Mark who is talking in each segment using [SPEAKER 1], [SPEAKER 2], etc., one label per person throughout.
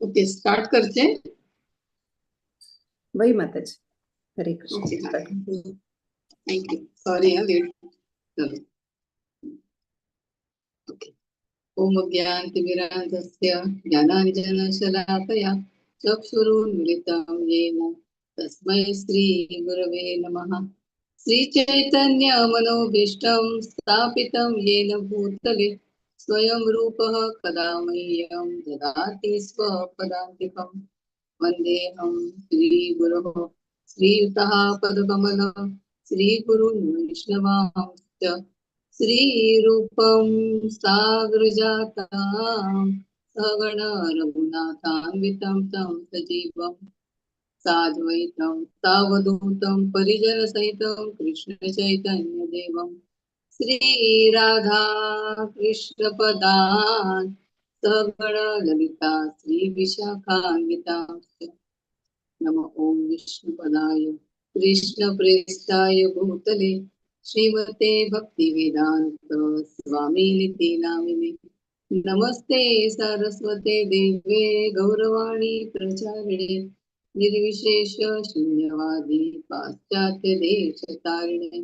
[SPEAKER 1] Okay, start करचे.
[SPEAKER 2] वही माताजी, Hare Krishna.
[SPEAKER 1] Okay, thank you. Sorry हा, लेट झालं. ओके. ओम ज्ञानतिमिरान्धस्य ज्ञानाञ्जनशलाकया चक्षुरुन्मिलितं येन तस्मै श्रीगुरवे नमः. श्रीचैतन्यमनोभीष्टं स्थापितं येन भूतले स्वयं रूपः कदा मह्यं ददाति स्वपदान्तिकं. वन्देऽहं श्रीगुरोः श्रीयुतः पदकमलं श्रीगुरून् वैष्णवांश्च श्रीरूपं सागरजातां सगण रघुनाथान्वितं तं सजीवं साद्वैतं सावधूतं परिजनसहितं कृष्णचैतन्यदेवं श्रीराधा कृष्णपदान् सगण ललिता श्रीविशाखान्वितांश्च. नम ॐ विष्णुपदाय कृष्णप्रेष्ठाय भूतले श्रीमते भक्तिवेदांत स्वामिनिति नामिने. नमस्ते सारस्वते देवे गौरवाणी प्रचारिणे निर्विशेष शून्यवादी पाश्चात्य देशतारिणे.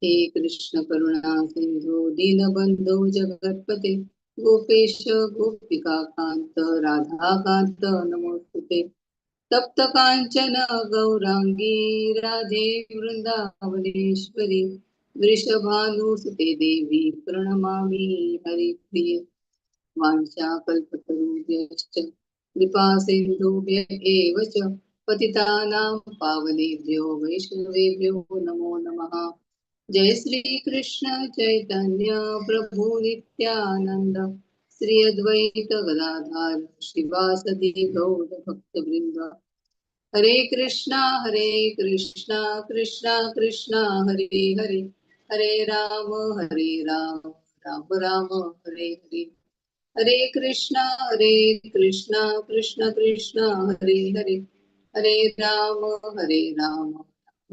[SPEAKER 1] हे कृष्ण करुणा सिंधु दीनबंधो जगत्पते गोपेश गोपिका कांत राधाकांत नमोस्तुते. तप्त कांचन गौरांगी राधे वृंदावनेश्वरी वृषभानुसुते देवी प्रणमामि हरिप्रिये. वाञ्छाकल्पतरुभ्यश्च कृपा सिन्धुभ्य एव च पतितानां पावनेभ्यो वैष्णवेभ्यो नमो नमः. जय श्री कृष्ण चैतन्य प्रभु नित्यानंद श्री अद्वैत गदाधर श्रीवासादि गौर भक्तवृंद. हरे कृष्णा कृष्णा कृष्णा हरे हरे, हरे राम राम राम हरे हरे. हरे कृष्णा कृष्णा कृष्णा हरे हरे, हरे राम राम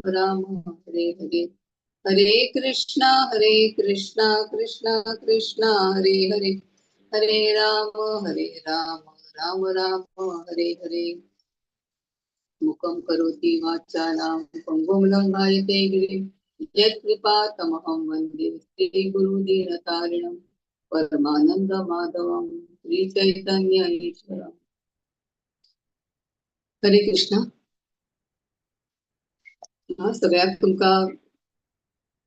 [SPEAKER 1] राम हरे हरे. हरे कृष्णा कृष्णा कृष्णा हरे हरे, हरे राम राम राम हरे हरे. मुखं करोति वाचालं पंगुं लंघयते गिरिं यत्कृपा तमहं वंदे श्रीगुरुदीनतारिणं परमानंद माधवं श्री चैतन्य ईश्वरम. हरे कृष्णा. हा, सगळ्यात तुमका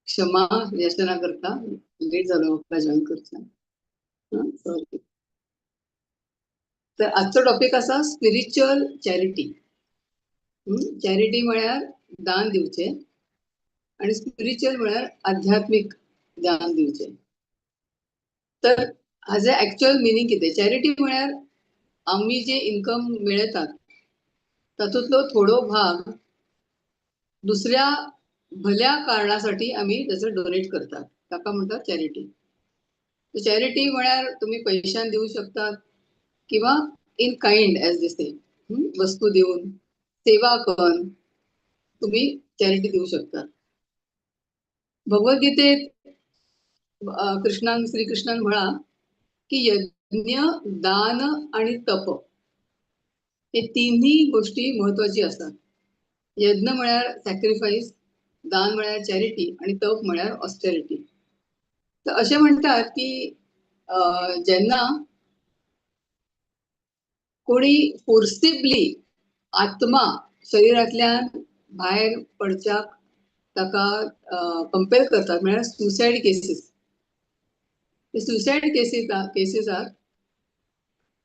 [SPEAKER 1] क्षमा याचना करता, लेट झालो म्हाका जॉईन करचा. सॉरी. तर आजचो टॉपिक आसा स्पिरिच्युअल चॅरिटी. चॅरिटी म्हळ्यार दान दिवचे आणि स्पिरिच्युअल म्हळ्यार आध्यात्मिक दान दिवचे. तर हाजे एक्चुअल मिनिंग कितें? चॅरिटी म्हळ्यार आमी जे इन्कम मेळयतात तातूंतलो थोडो भाग दुसऱ्या भल्या कारणासाठी आमी त्याचो डोनेट करतात, ताका म्हणतात चॅरिटी. चॅरिटी म्हळ्यार तुम्ही पैशान दिवू शकतात किंवा इन काइंड एज दिसे वस्तू दिवन, सेवा करून तुम्ही चॅरिटी दिवू शकता. भगवद्गीतेत कृष्णान, श्रीकृष्णान म्हणा की यज्ञ, दान आणि तप हे तिन्ही गोष्टी महत्वाची असतात. यज्ञ म्हळ्यार सॅक्रिफायस, दान म्हळ्यार चॅरिटी आणि तप म्हळ्यार ऑस्टेरिटी. तर अशें म्हणटात की जेन्ना कोणी फोर्सिबली आत्मा शरीरांतल्यान भायर पडच्याक ताका कंपेल करतात, म्हळ्यार सुसायड केसीस. सुसायड केसीसाक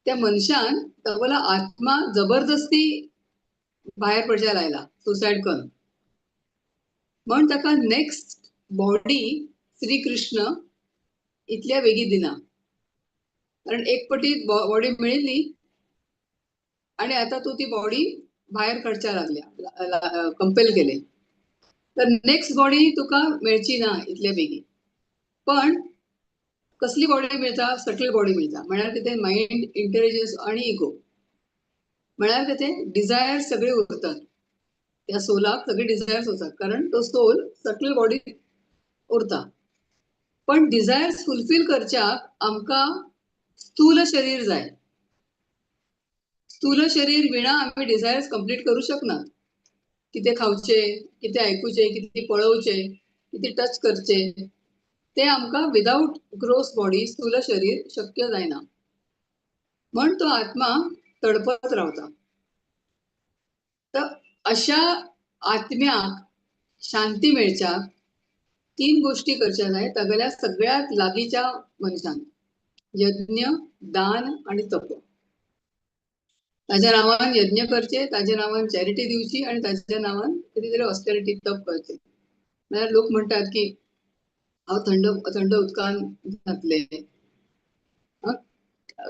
[SPEAKER 1] त्या मनशान तागेलो आत्मा जबरदस्ती भायर पडच्या लायला सुसायड करून, म्हण ताका नेक्स्ट बॉडी श्रीकृष्ण इतल्या वेगीं दिना, कारण एक पटी बॉडी मेळिल्ली आणि आता तू ती बॉडी भायर काडच्या लागल्या, कंपेल केले, तर नेक्स्ट बॉडी तुका मेळची ना इतल्या बेगीन. पण कसली बॉडी मिळता? सटल बॉडी मिळता. म्हळ्यार कितें? मायंड, इंटेलिजन्स आणि इगो. म्हळ्यार कितें? डिझायर सगळे उरतात त्या सोलाक, सगळे डिझायर्स उरतात, कारण तो सोल सटल बॉडी उरता. पण डिझायर्स फुलफील करच्याक आमकां स्थूल शरीर जाय. स्थूल शरीर विणा आमी डिझायर्स कंप्लीट करू शकना. कितें खावचें, कितें आयकुचें, कितें पळोवचें, कितें टच करचें, ते आमकां विदाउट ग्रोस बॉडी स्थूल शरीर शक्य जायना. म्हण तो आत्मा तडपत रावता. तर अशा आत्म्याक शांती मेळच्याक तीन गोष्टी करच्या जाय तागेल्या सगळ्यात लागींच्या मनशान, यज्ञ, दान आणि तप. ताज्या नांवान यज्ञ करचे, ताज्या नांवान चॅरिटी दिवची आणि ताज्या नांवान कितें तरी ऑस्टेरिटी तप करचे. म्हळ्यार लोक म्हणटात की हांव थंड थंड उदकान घातले,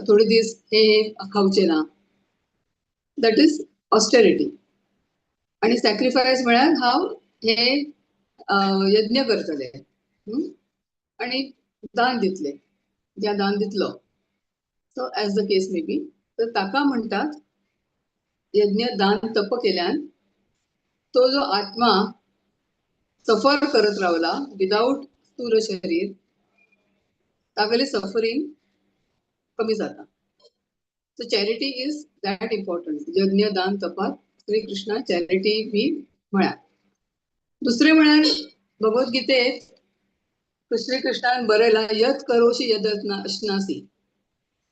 [SPEAKER 1] थोडे दीस हे खावचे ना, that is austerity. आणि सॅक्रिफायस म्हळ्यार हांव हे यज्ञ करतले आणि दान दितले, ज्या दान दितलो, so as the case may be. तर ताका म्हणटात यज्ञ दान तप केल्यान तो जो आत्मा सफर करत रावला विदाउट स्थूल शरीर, तागेले सफरींग कमी जाता. So charity is that important. यज्ञ दान तपात श्री कृष्णा चॅरिटी बी म्हळ्यार. दुसरे म्हळ्यार भगवद्गीतेत श्री कृष्णान बरयला, यत करोशी यद अश्नासी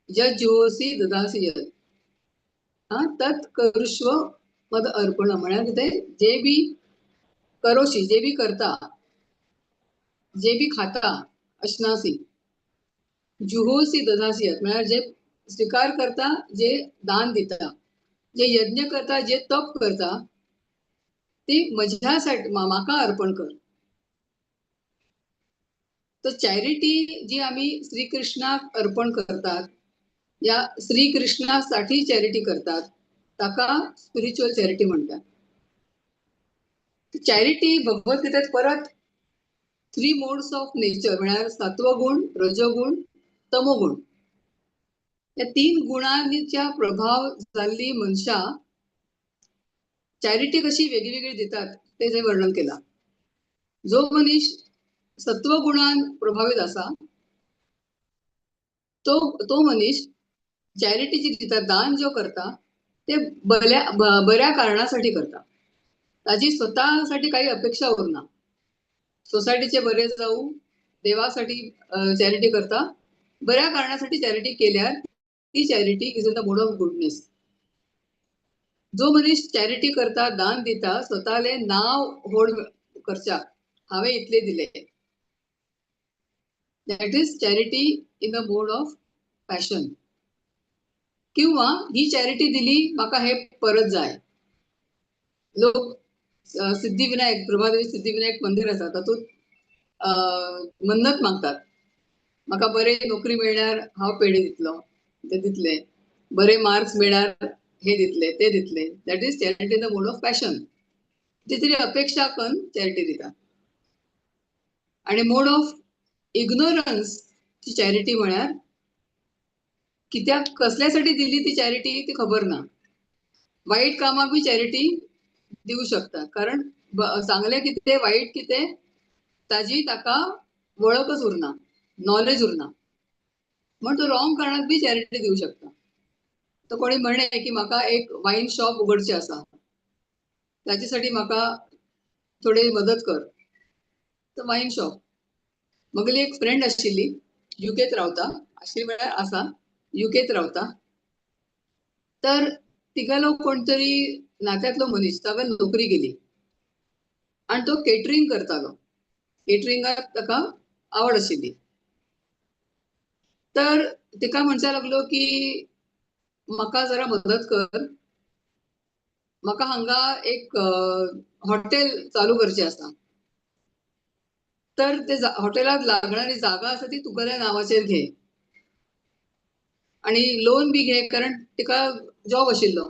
[SPEAKER 1] यद जुहोसी ददासी यद हा तत् करुष्व मद अर्पण. म्हळ्यार कितें, जे बी करोशी, जे बी करता, जे बी खाता, अश्नासी, जुहोसी ददासी यद, म्हळ्यार जे स्वीकार करता, जे दान दिता, जे यज्ञ करता, जे तप करता, ती म्हज्यासाठी म्हाका अर्पण कर. तर चॅरिटी जी आमी श्रीकृष्णाक अर्पण करतात या श्रीकृष्णासाठी चॅरिटी करतात ताका स्पिरिच्युअल चॅरिटी म्हणतात. चॅरिटी भगवद्गीतेत परत थ्री मोड्स ऑफ नेचर, म्हळ्यार सत्वगुण, रजगुण, तमोगुण, या तीन गुणांच्या प्रभाव जाल्ली मनशां चॅरिटी कशी वेगळी वेगळी दितात ते थंय वर्णन केलां. जो मनीस सत्वगुणान प्रभावीत आसा तो तो मनीस चॅरिटी जी दिता, दान जो करता ते बऱ्या बऱ्या कारणासाठी करता, ताजी स्वतःसाठी काही अपेक्षा उरना. सोसायटीचे बरे जाऊ, देवासाठी चॅरिटी करता, बऱ्या कारणासाठी चॅरिटी केल्यार ती charity is in the mode of goodness. जो मनीस चॅरिटी करता, दान दिता, स्वतःले नाव व्हड करच्याक हांवें इतले दिले, that is charity in the mode of passion. किंवा ही चॅरिटी दिली म्हाका हे परत जाय. लोक सिद्धिविनायक, प्रभादेवी सिद्धिविनायक मंदिर आसा तातूंत मन्नत मागतात, म्हाका बरे नोकरी मेळ्ळ्यार हांव पेढे दितलो, ते दितले, बरे मार्क्स मेळ्ळ्यार हे दितले, ते दितले. That is charity in the mode of passion. ती तरी अपेक्षा करून चॅरिटी दिता. आणि मोड ऑफ इग्नोरन्स ची चॅरिटी म्हळ्यार कित्याक कसल्यासाठी दिली ती चॅरिटी ती खबर ना. वाईट कामाक बी चॅरिटी दिवू शकता, कारण चांगलें कितें वाईट कितें ताजी ताका वळखच उरना, नॉलेज उरना, म्हण तो रॉंग कारणाक बी चॅरिटी दिवू शकता. तो कोणी म्हणे की म्हाका एक वायन शॉप उगडचें आसा, ताजे साठी म्हाका थोडी मदत कर, तर वायन शॉप. म्हगेली एक फ्रेंड आशिल्ली, युकेत रावता, आशिल्ली म्हळ्यार आसा, युकेत रावता. तर तिगेलो कोण तरी नात्यांतलो मनीस, ताका नोकरी गेली आनी तो केटरींग करतालो. केटरिंगाक ताका आवड आशिल्ली. तर तिका म्हणपाक लागलो की म्हाका जरा मदत कर, म्हाका हांगा एक हॉटेल चालू करचें आसा, तर ते हॉटेलात लागणारी जागा आसा ती तुगेल्या नांवाचेर घे आणि लोन बी घे, कारण तिका जॉब आशिल्लो.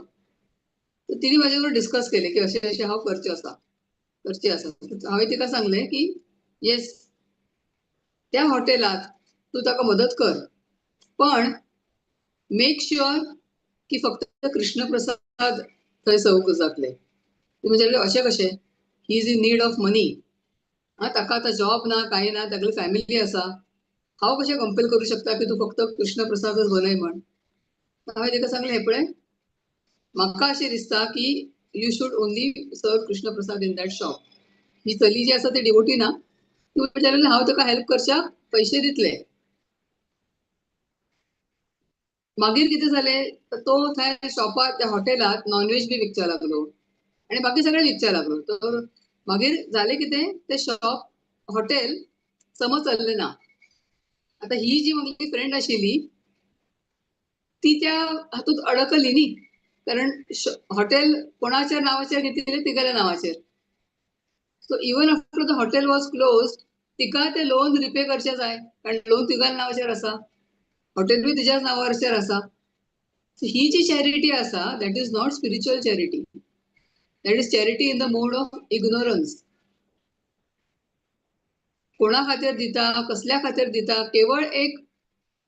[SPEAKER 1] तर तिने म्हाजे बरोबर डिस्कस केले की अशें अशें हांव करचें आसा, करचें आसा. हांवें तिका सांगलें की येस, त्या हॉटेलात तूं ताका मदत कर, पण मेक शुअर की फक्त कृष्ण प्रसाद थंय सर्व जातले. ती म्हणजे अशें कशें, he is in need of money, आं ताका आतां जॉब ना, कांय ना, तागेली फॅमिली आसा, हांव कशें कंपेल करूं शकता की तूं फक्त कृष्ण प्रसादच बनय म्हण. हांवें ताका सांगलें, हें पळय, म्हाका अशें दिसता की you should only serve Krishna prasad in that shop. ही चली जी आसा ती डिवोटी ना, ती म्हणटाली हांव ताका हेल्प करच्याक पयशे दितले. मागीर कितें जालें, तो थंय शॉपार त्या हॉटेलात नॉनव्हेज बी विकच्या लागलो आनी बाकी सगळें विकच्या लागलो. तर मागीर जालें कितें, तें शॉप हॉटेल समज चल्लें ना. आतां ही जी म्हगेली फ्रेंड आशिल्ली ती त्या हातूंत अडकली न्ही, कारण हॉटेल कोणाच्या नांवाचेर घेतिल्लें, तिगेल्या नांवाचेर. So even after the hotel was close तिका ते लोन रिपे करचें जाय, कारण लोन तिगेल्या नांवाचेर आसा, हॉटेल बी तिज्याच नांवाचेर आसा. ही जी चॅरिटी आसा that is not spiritual charity, that is charity in the mode of ignorance. कोणा खातीर दिता, कसल्या खातीर दिता, केवळ एक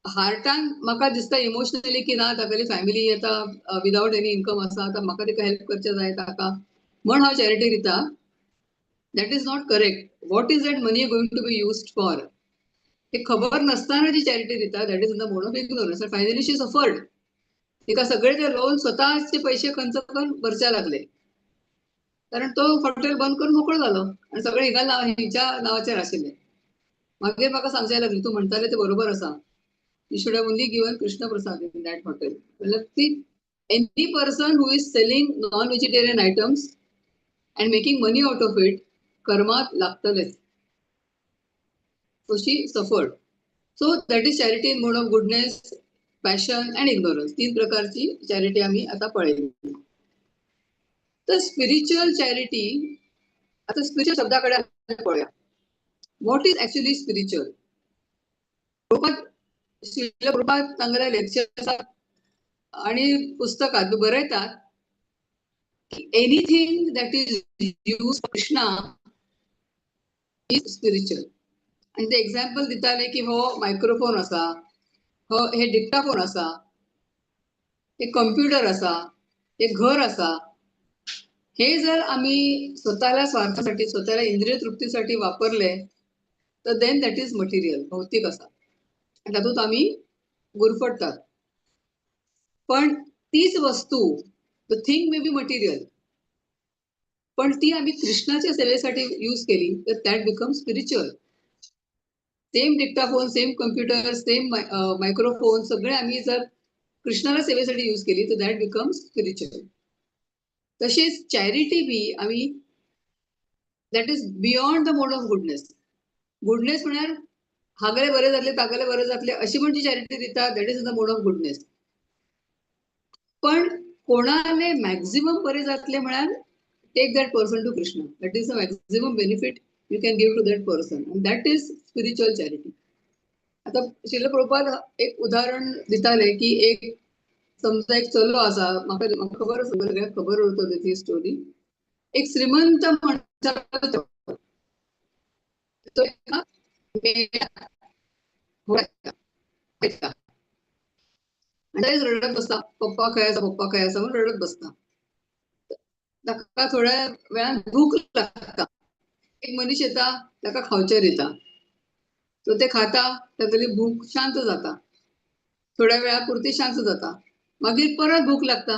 [SPEAKER 1] हार्टान म्हाका दिसता इमोशनली की ना तागेली फॅमिली आतां विदावट एनी इन्कम आसा, आतां म्हाका तिका हेल्प करचें जाय ताका म्हण हांव चॅरिटी दिता. That is not correct. What is that money going to be used for हे खबर नासतना जी चॅरिटी दिता that is in the mode of ignorance. Finally she suffered. तिका सगळे ते लोन स्वतःचे पैसे खर्च करून भरचे लागले, कारण तो हॉटेल बंद करून मोकळो जालो आनी सगळे हिका नांव हिच्या नांवाचेर आशिल्ले. मागीर म्हाका सांगचें लागली, तूं म्हणटालें तें बरोबर आसा, you should have only given Krishna prasad in that hotel. म्हणल्यार ती any person who is selling non vegetarian items and making money out of it कर्मात लागतलेच. So she suffered. So that is charity in mode of goodness, passion and ignorance. तीन प्रकारची charity आम्ही आता पळयली. तर spiritual charity, आता spiritual शब्दाकडे पळोवया. What is actually spiritual? Srila Prabhupada तांगेल्या लेक्चर्सात आणि पुस्तकात बरयतात की anything that is use Krishna is spiritual. आणि ते एक्झाम्पल दिताले की हो मायक्रोफोन आसा, हो हे डिक्टाफोन आसा, हे कम्प्युटर आसा, हे घर आसा. हे जर आम्ही स्वतःला स्वार्थासाठी, स्वतःला इंद्रिय तृप्तीसाठी वापरले तर then that is material, भौतिक आसा आणि तातूंत आम्ही गुरफटतात. पण तीच वस्तू, the thing may be material, पण ती आम्ही कृष्णाच्या सेवेसाठी यूज केली तर that become spiritual. Same dictaphone, same computer, same microphone, सगळे आम्ही जर कृष्णाला सेवेसाठी यूज केली तर that becomes spiritual. तशीच चॅरिटी बी आम्ही that is beyond the mode of goodness. Goodness म्हळ्यार हागले बरे जातले तागले बरे जातले अशी पण जी चॅरिटी दिता that is in the mode of goodness. पण कोणाले मॅक्झिमम बरे जातले म्हळ्यार take that person to Krishna, that is the maximum benefit you can give to that person and that is spiritual charity. आता श्रील प्रभुपाद एक उदाहरण दिताले की एक समजा एक चलो आसा, म्हाका म्हाका खबर आसा, सगळ्यांक खबर उरतली ती स्टोरी. एक श्रीमंत मनशाचो तो एका मेळटा आनी रडत बसता, पप्पा खंय आसा, पप्पा खंय आसा म्हणून रडत बसता. ताका थोड्या वेळान भूक लागता. एक मनीस येता, ताका खावचें दिता, सो ते खाता, तागेली भूक शांत जाता, थोड्या वेळा पुरती शांत जाता. मागीर परत भूक लागता,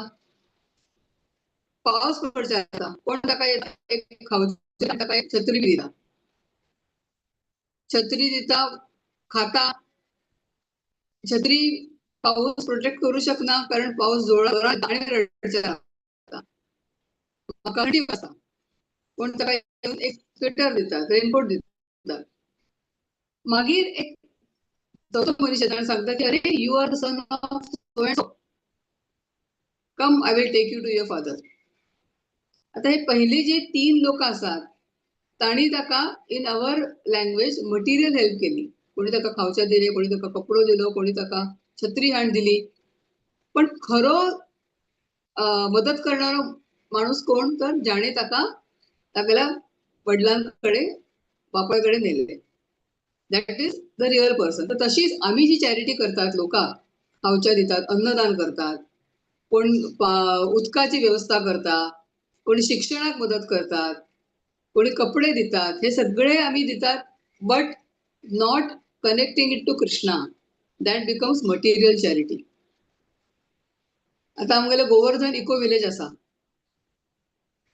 [SPEAKER 1] पावस पडचे जाता, कोण ताका एक खावचें, ताका एक छत्री दिता, छत्री दिता, खाता. छत्री पाऊस प्रोटेक्ट करू शकना कारण पाऊस जोरात आणि रडचे लागता. म्हाका थंडी आसा, कोण ताका येवन एक स्वेटर दिता, रेनकोट दिता. मागीर एक चवथो मनीस येता आनी सांगता की अरे you are the son of so and so, come I will take you to your father. आता हे पहिले जे तीन लोक आसात तांणी ताका in our language material help केली. कोणी ताका खावच्या दिले, कोणी ताका कपडो दिलो, कोणी ताका छत्री हाडून दिली. पण खरो मदत करणारो माणूस कोण, तर ज्याने ताका तागेल्या वडिलांकडे, बापायकडे नेले, that is the real person. तर तशीच आम्ही जी चॅरिटी करतात, लोकांक खावच्या दितात, अन्नदान करतात, कोण उदकाची व्यवस्था करता, कोणी शिक्षणाक मदत करतात, कोणी कपडे दितात, हे सगळे आम्ही दितात, but not connecting it to Krishna, that becomes material charity. आता आमगेले गोवर्धन इको विलेज आसा,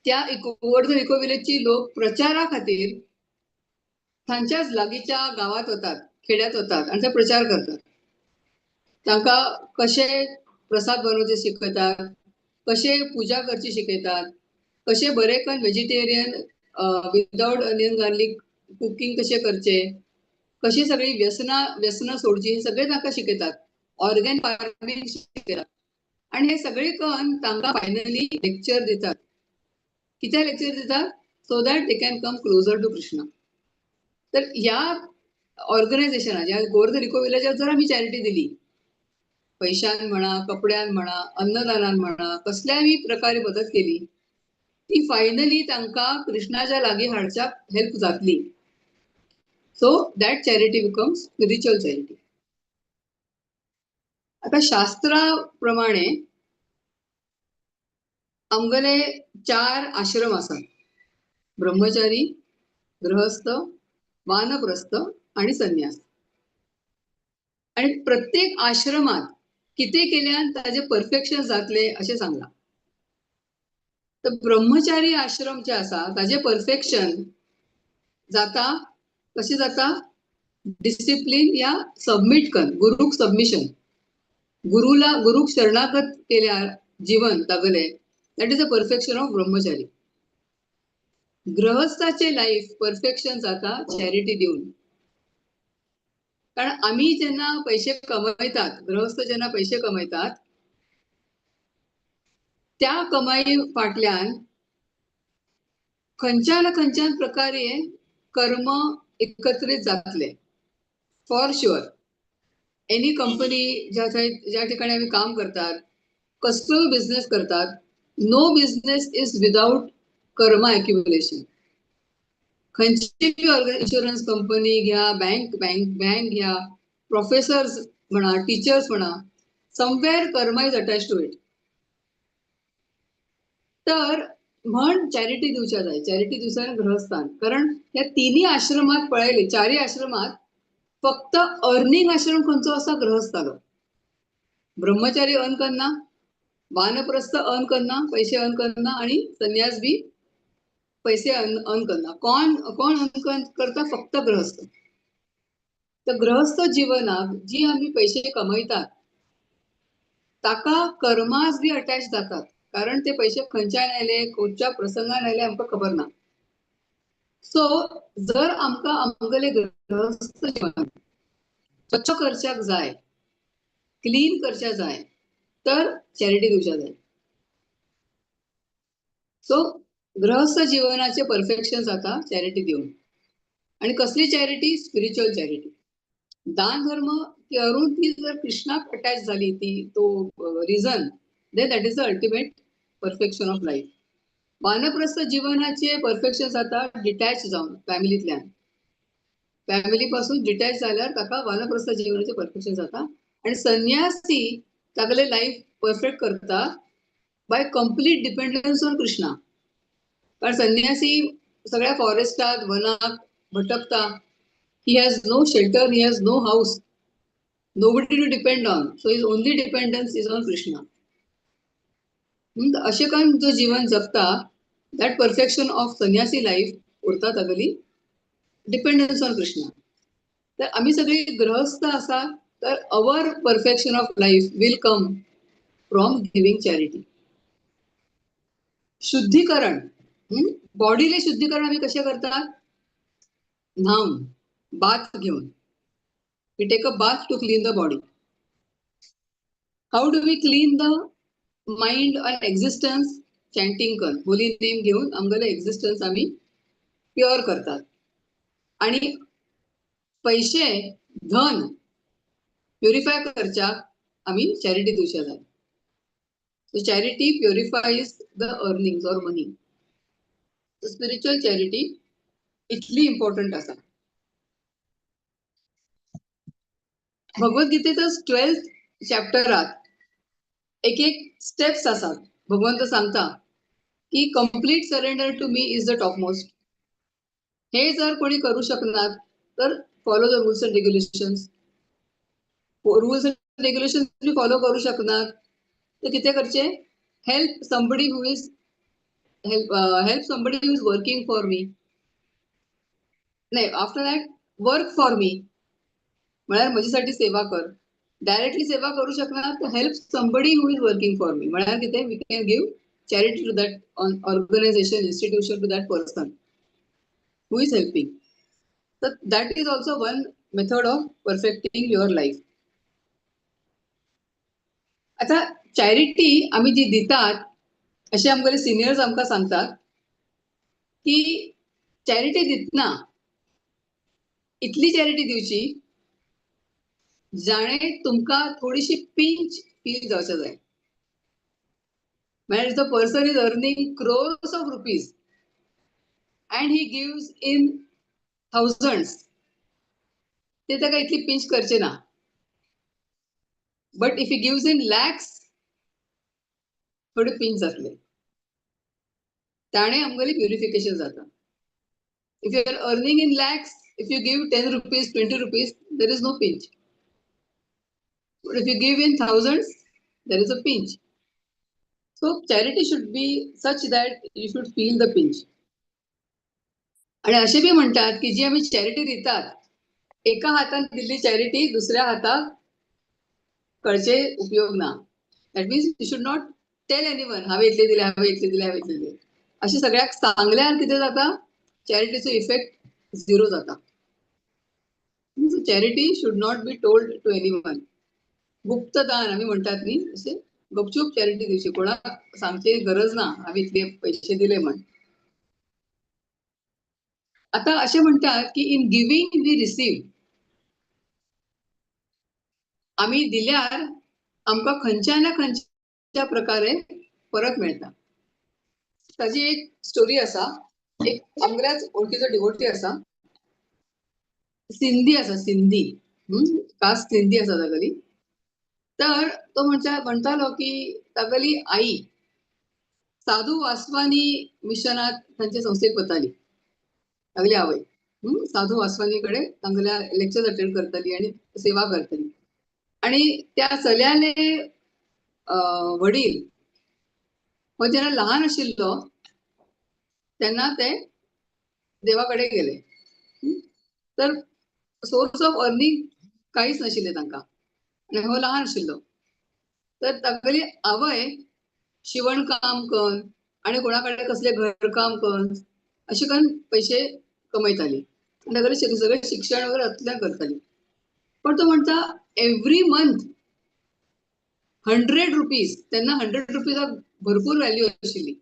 [SPEAKER 1] त्या गोवर्धन इको विलेजची लोक प्रचारा खातीर तांच्याच लागींच्या गांवांत वतात, खेड्यात वतात आनी ते प्रचार करतात. तांकां कशे प्रसाद बनवचे शिकयतात, कशे पुजा करची शिकयतात, कशे बरे करून vegetarian without onion garlic cooking कशें करचे, कशी सगळी व्यसनां व्यसनां सोडची, हे सगळे तांकां शिकयतात. ऑर्गेनिक फार्मींग शिकयतात आनी हे सगळे करून तांकां फायनली लेक्चर दितात. कित्याक लेक्चर दितात? So that they can come closer to Krishna. तर ह्या ऑर्गनायझेशनाक, ह्या गोवर्धन इको विलेजाक जर आमी चॅरिटी दिली, पैशान म्हणा, कपड्यान म्हणा, अन्नदानान म्हणा, कसल्याय प्रकारे मदत केली, ती फायनली तांकां कृष्णाच्या लागीं हाडच्याक हेल्प जातली. So that charity becomes spiritual charity. आता शास्त्रा प्रमाणे आमगेले चार आश्रम आसात, ब्रह्मचारी, गृहस्थ, वानप्रस्थ आणि संन्यास. आणि प्रत्येक आश्रमात कितें केल्यान ताजें परफेक्शन जातलें अशें सांगलां. तर ब्रह्मचारी आश्रम जे आसा ताजें परफेक्शन जाता, कशें जाता? डिसिप्लीन या सबमीट कर, गुरूक सबमिशन, गुरुला गुरूक शरणागत केल्यार जीवन तागले, that is a perfection of brahmachari. गृहस्थाचे life perfection जाता चॅरिटी दिवन. कारण आमी जेन्ना पैसे कमयतात, गृहस्थ जेन्ना पैसे कमयतात, त्या कमाई फाटल्यान खंयच्या ना खंयच्यान प्रकारे कर्म एकत्रित जातले, फॉर शुअर. एनी कंपनी ज्या ज्या ठिकाणी आम्ही काम करतात, कसलोय बिझनेस करतात, no business is without karma accumulation. खंयची इन्शुरन्स कंपनी घ्या, बँक बँक बँक घ्या, प्रोफेसर्स म्हणा, टिचर्स म्हणा, somewhere karma is attach to it. तर म्हण चॅरिटी दिवच्या जाय, चॅरिटी दिवच्या गृहस्थान. कारण ह्या तिन्ही आश्रमात पळयले, चारही आश्रमात फक्त अर्निंग आश्रम खंयचो आसा? गृहस्थालो. ब्रह्मचारी अर्न करना, वानप्रस्थ अर्न करना, पैसे अर्न करना आणि संन्यास बी पैसे अर्न करना. कोण कोण अर्न करता? फक्त गृहस्थ. तर गृहस्थ जीवनाक जी आमी पैसे कमयतात ताका कर्मास बी अटॅच जातात, कारण ते पैसे खंयच्यान आयले, खंयच्या प्रसंगान आयले आमकां खबर ना. सो जर आमकां आमगेले गृहस्थ जीवन स्वच्छ करच्याक जाय, क्लीन करच्या जाय, तर चॅरिटी दिवच्या जाय. सो गृहस्थ जीवनाचे परफेक्शन जाता चॅरिटी दिवन. आणि कसली चॅरिटी? Spiritual charity. दान धर्म करून ती जर कृष्णाक अटॅच झाली ती तो reason, then that is the ultimate perfection of life. वानप्रस्थ जीवनाचे परफेक्शन जाता डिटॅच जावन फॅमिलींतल्यान, फॅमिली पासून डिटॅच जाल्यार ताका वानप्रस्थ जीवनाचे परफेक्शन जाता. आणि संन्यासी तागेले लायफ परफेक्ट करता by complete dependence on Krishna. कारण संन्यासी सगळ्या फॉरेस्टात वनात भटकता, he has no shelter, he has no house, nobody to depend on, so his only dependence is on Krishna. अशें करून जो जीवन जगता, that perfection of sannyasi life उरता तागेली डिपेंडन्स ऑन कृष्णा. तर आमी सगळी गृहस्थ आसा, तर our perfection of life will come from giving charity. शुद्धीकरण, बॉडीले शुद्धीकरण आम्ही कसे करतात? न्हावून, बाथ घेऊन. We take a bath to clean the body. How do we clean the mind and existence? Chanting कर, होली नेम घेऊन आमगेले एक्झिस्टन्स आम्ही प्युअर करतात. आणि पैसे, धन प्युरिफाय करच्याक आम्ही चॅरिटी दिवच्या जाय. So charity purifies the earnings or money. Spiritual charity इतली इम्पॉर्टंट आसा. भगवद्गीतेतच 12th चॅप्टरात एक एक स्टेप्स आसात. भगवंत सांगता की complete surrender to me is the top most. हे जर कोणी करू शकणार तर follow the rules and regulations. Rules and regulations follow करू शकणार तर कितें करचें, help somebody who is help somebody who is working for me. नाही, after that work for me, म्हळ्यार म्हज्यासाठी सेवा कर. डायरेक्टली सेवा करू शकना तर help somebody who is working for me, म्हळ्यार कितें, we can give charity to that organization, institution, to that person who is helping. तर that is also one method of perfecting your life. आता charity आमी जी दितात, अशें आमगेले seniors आमकां सांगतात की चॅरिटी दितना इतली चॅरिटी दिवची जाणे तुमकां थोडीशी पिंच फील जावचें जाय. म्हळ्यार the person is earning crores of rupees and he gives in thousands, ते ताका इतली पिंच करचे ना. But if he gives in lakhs, थोडे पिंच जातले. ताणें आमगेली प्युरिफिकेशन जाता. If you are earning in lakhs, if you give 10 rupees, 20 rupees, there is no pinch. But if you give in thousands, there is a pinch. So charity should be such that you should feel the pinch. आणि असे बी म्हणतात की जी आम्ही charity दितात, एका हातान दिल्ली charity दुसऱ्या हाताक कळचे उपयोग ना. That means you should not tell anyone, हांवें इतले दिले, हांवें इतले दिले, हांवें इतले दिले. अशें सगळ्याक सांगल्यार कितें जाता, चॅरिटीचो इफेक्ट झिरो जाता. Charity should not be told to anyone. गुप्तदान आमी म्हणटात न्ही, अशें गपचूप चॅरिटी दिवची, कोणाक सांगची गरज ना हांवें इतले पयशे दिले म्हण. आता अशें म्हणटात की इन गिवींग we receive. आमी दिल्यार आमकां खंयच्या ना खंयच्या प्रकारे परत मेळटा. ताजी एक स्टोरी आसा. एक आमगेल्याच वळखीचो डिवोटी आसा, सिंधी आसा, सिंधी, कास्ट सिंधी आसा तागेली. तर तो म्हणटालो की तागेली आई साधू वासवानी मिशनात तांच्या संस्थेक वताली. तागेली आवय साधू वासवानी कडेन तांगेल्या लेक्चर्स अटेंड करताली आनी सेवा करताली. आणि त्या चल्याले वडील हो जेन्ना लहान आशिल्लो तेन्ना ते देवा कडेन गेले. तर सोर्स ऑफ अर्निंग कांयच नाशिल्लें तांकां आनी हो लहान आशिल्लो. तर तागेली आवय शिवणकाम कर आनी कोणा कडेन कसलें घरकाम कर अशें करून पयशे कमयताली आनी तागेलें सगळें शिक्षण वगैरे हातूंतल्यान करताली. पण तो म्हणटा एवरी मंथ 100 रुपीज, तेन्ना 100 रुपीजाक भरपूर व्हॅल्यू आशिल्ली,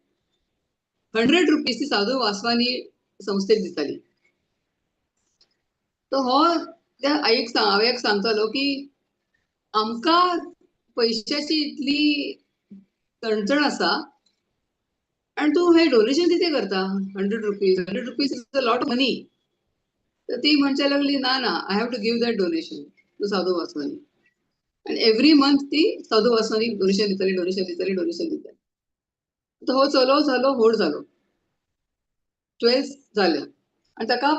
[SPEAKER 1] 100 रुपीज ती साधू वासवानी संस्थेक दिताली. तो हो त्या आईक आवयक सांगतालो की आमकां पयशाची इतली चणचण आसा आनी तूं हें डोनेशन कितें करता, 100 rupees, 100 rupees is a lot of money. तर ती म्हणच्या लागली ना ना, I have to give that donation to Sadhu Vaswani. आनी एवरी मंथ ती साधू वासवानी डोनेशन दिताली, डोनेशन दिताली, डोनेशन दिताली. तर हो चलो जालो व्हड जालो, 12 जालें आनी ताका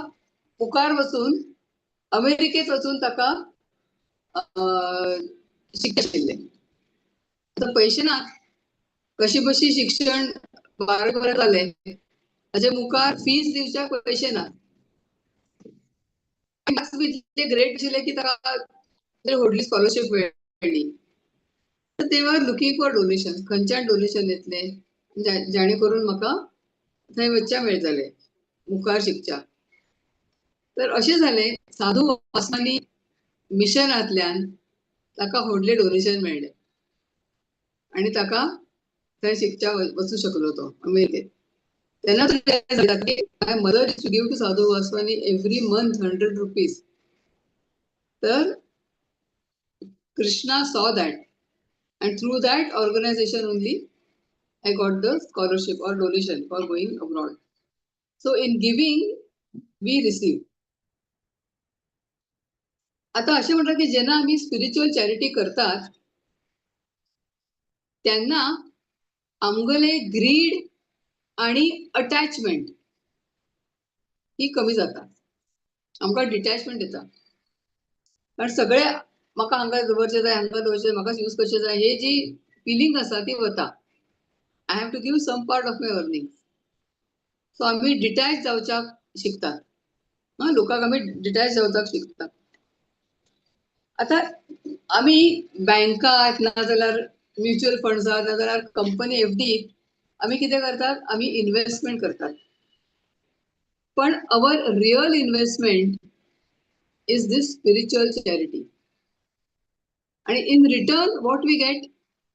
[SPEAKER 1] मुखार वचून अमेरिकेत वचून ताका शिकचें आशिल्लें. आतां पयशे नात, कशी बशी शिक्षण 12वी पर्यंत जालें, ताजे मुखार फीज दिवच्याक पयशे नात. मार्क्स बी इतले ग्रेट आशिल्ले की ताका व्हडली स्कॉलरशीप मेळ्ळी. तर they were looking for donation, खंयच्यान डोनेशन येतलें जाणे करून म्हाका थंय वच्च्या मेळटलें मुखार शिकच्या. तर अशें जालें, साधू वासवानी मिशनांतल्यान ताका व्हडलें डोनेशन मेळ्ळें आनी ताका थंय शिकच्या वचूं शकलो तो अमेरिकेत. तेन्ना की my mother used to give to Sadhu Vaswani every month 100 rupees. तर Krishna saw that and through that organization only I got the scholarship or donation for going abroad. So in giving we receive. आता अशें म्हणटात की जेन्ना आमी spiritual charity करतात तेन्ना आमगेले ग्रीड आणि अटॅचमेंट ही कमी जाता, आमकां डिटॅचमेंट येता. कारण सगळे म्हाका हांगा दवरचें जाय, हांगा दवरचें, म्हाका यूज करचें जाय, हे जी फिलींग आसा ती वता. I have to give some part of my earning. So आमी डिटॅच जावच्याक शिकतात. हा, लोकांक आमी डिटॅच जावच्याक शिकतात. आतां आमी बँकात नाजाल्यार म्युच्युअल फंड्सात नाजाल्यार कंपनी एफडी आमी कितें करतात? आमी इन्व्हेस्टमेंट करतात. पण our real investment is this spiritual charity आणि in return what we get?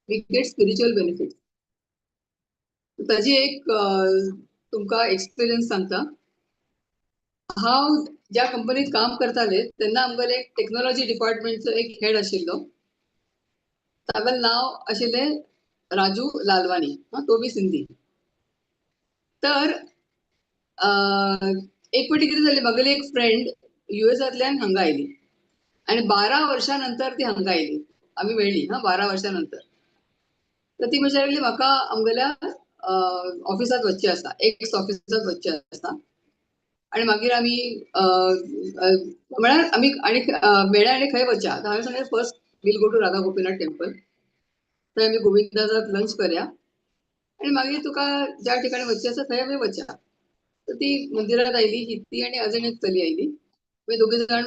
[SPEAKER 1] We get spiritual benefit. ताजी एक तुमकां एक्सपिरियन्स सांगता. हांव ज्या कंपनीत काम करताले तेन्ना आमगेले एक टेक्नॉलॉजी डिपार्टमेंटचो एक हेड आशिल्लो. तागेलें नांव आशिल्लें राजू लालवाणी. हा, तो बी सिंधी. तर एक फावटी कितें जालें, म्हागेली एक फ्रेंड युएसांतल्यान हांगा आयली आनी 12 वर्सां नंतर ती हांगा आयली. आमी मेळ्ळी हा 12 वर्सां नंतर. तर ती म्हणचे लागली, म्हाका आमगेल्या ऑफिसांत वचचें आसा, एक्स ऑफिसांत वचचें आसा आणि मागीर आमी म्हळ्यार आमी आनी मेळ्ळ्या आनी खंय वचया. तर हांवें सांगलें, "First we'll go to Radha Gopinath temple. थंय आमी गोविंदाजात लंच करया आणि मागीर तुका ज्या ठिकाणी वचचें आसा थंय आमी वचया." तर ती मंदिरात आयली ही, ती आणि अजून एक चली आयली. मागीर दोगी जाण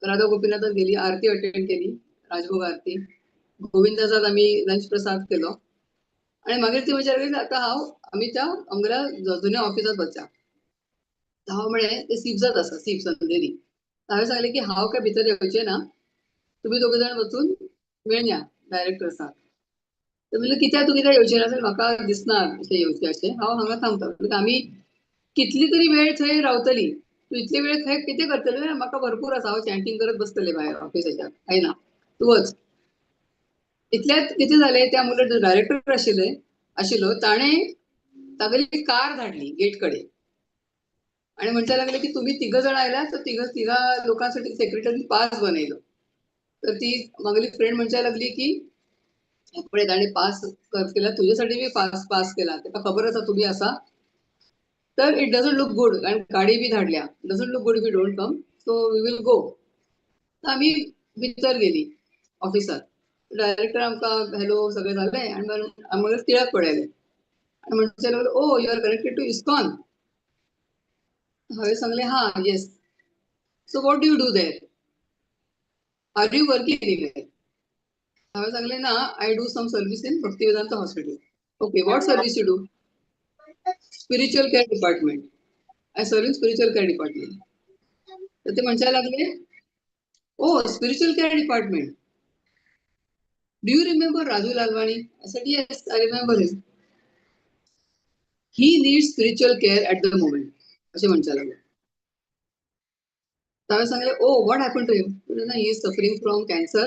[SPEAKER 1] राधा गोपीनाथात गेली, आरती अटेंड केली, राजभोग आरती. गोविंदाजात आमी लंच प्रसाद केलो आणि मागीर ती म्हणचे लागली, आतां हांव आमी त्या आमगेल्या जुन्या ऑफिसात वचया. हांव म्हळें, ते सिप्सात आसा, सिप्स अंधेरी. हांवें सांगलें की हांव काय भितर येवचें ना, तुमी दोगी जाण वचून मेळया डायरेक्टर्साक. तर म्हणलें, कित्याक तूं कित्याक येवचें ना? जाल्यार म्हाका दिसना अशें येवचें अशें, हांव हांगा थांबता. म्हणटकीर आमी कितली तरी वेळ थंय रावतली. तूं इतले वेळ थंय कितें करतले? म्हाका भरपूर आसा, हांव चॅन्टींग करत बसतले भायर ऑफिसाच्या. काय ना, तूं वच. इतल्यात कितें जालें, त्या मुलं डायरेक्टर आशिल्ले आशिल्लो ताणें तागेली कार धाडली गेट कडेन आणि म्हणपाक लागले की तुम्ही तिघ जण आयला तर तिघ तिघा लोकांसाठी सेक्रेटरी पास बनयलो. तर ती मागली फ्रेंड म्हणपाक लागली की पळय, ताणें पास केला, तुझ्यासाठी मी पास पास केला, ताका खबर आसा तुमी आसा. तर it doesn't look good कारण गाडी बी धाडल्या, doesn't look good we don't come, so we will go. आमी भितर गेली ऑफिसात. डायरेक्टर आमकां हॅलो सगळें जालें आनी मागीर टिळक पळयलें आनी म्हणचे लागलो, "Oh, you are connected to ISKCON?" हांवें सांगलें, "हा, yes." "So what do you do there? Are you working anywhere?" हांवें सांगलें, "ना, I do some service in Bhaktivedanta Hospital." "Okay, what service you do?" "Spiritual care department. I serve in spiritual care department." तर ते म्हणपाक लागले, "Oh, spiritual care department. Do you remember Raju Lalwani?" I said, "Yes, I remember him. He needs spiritual care at the moment." असे म्हणपाक लागले. तर हांवें सांगलें, "Oh, what happen to him?" "He is suffering from cancer,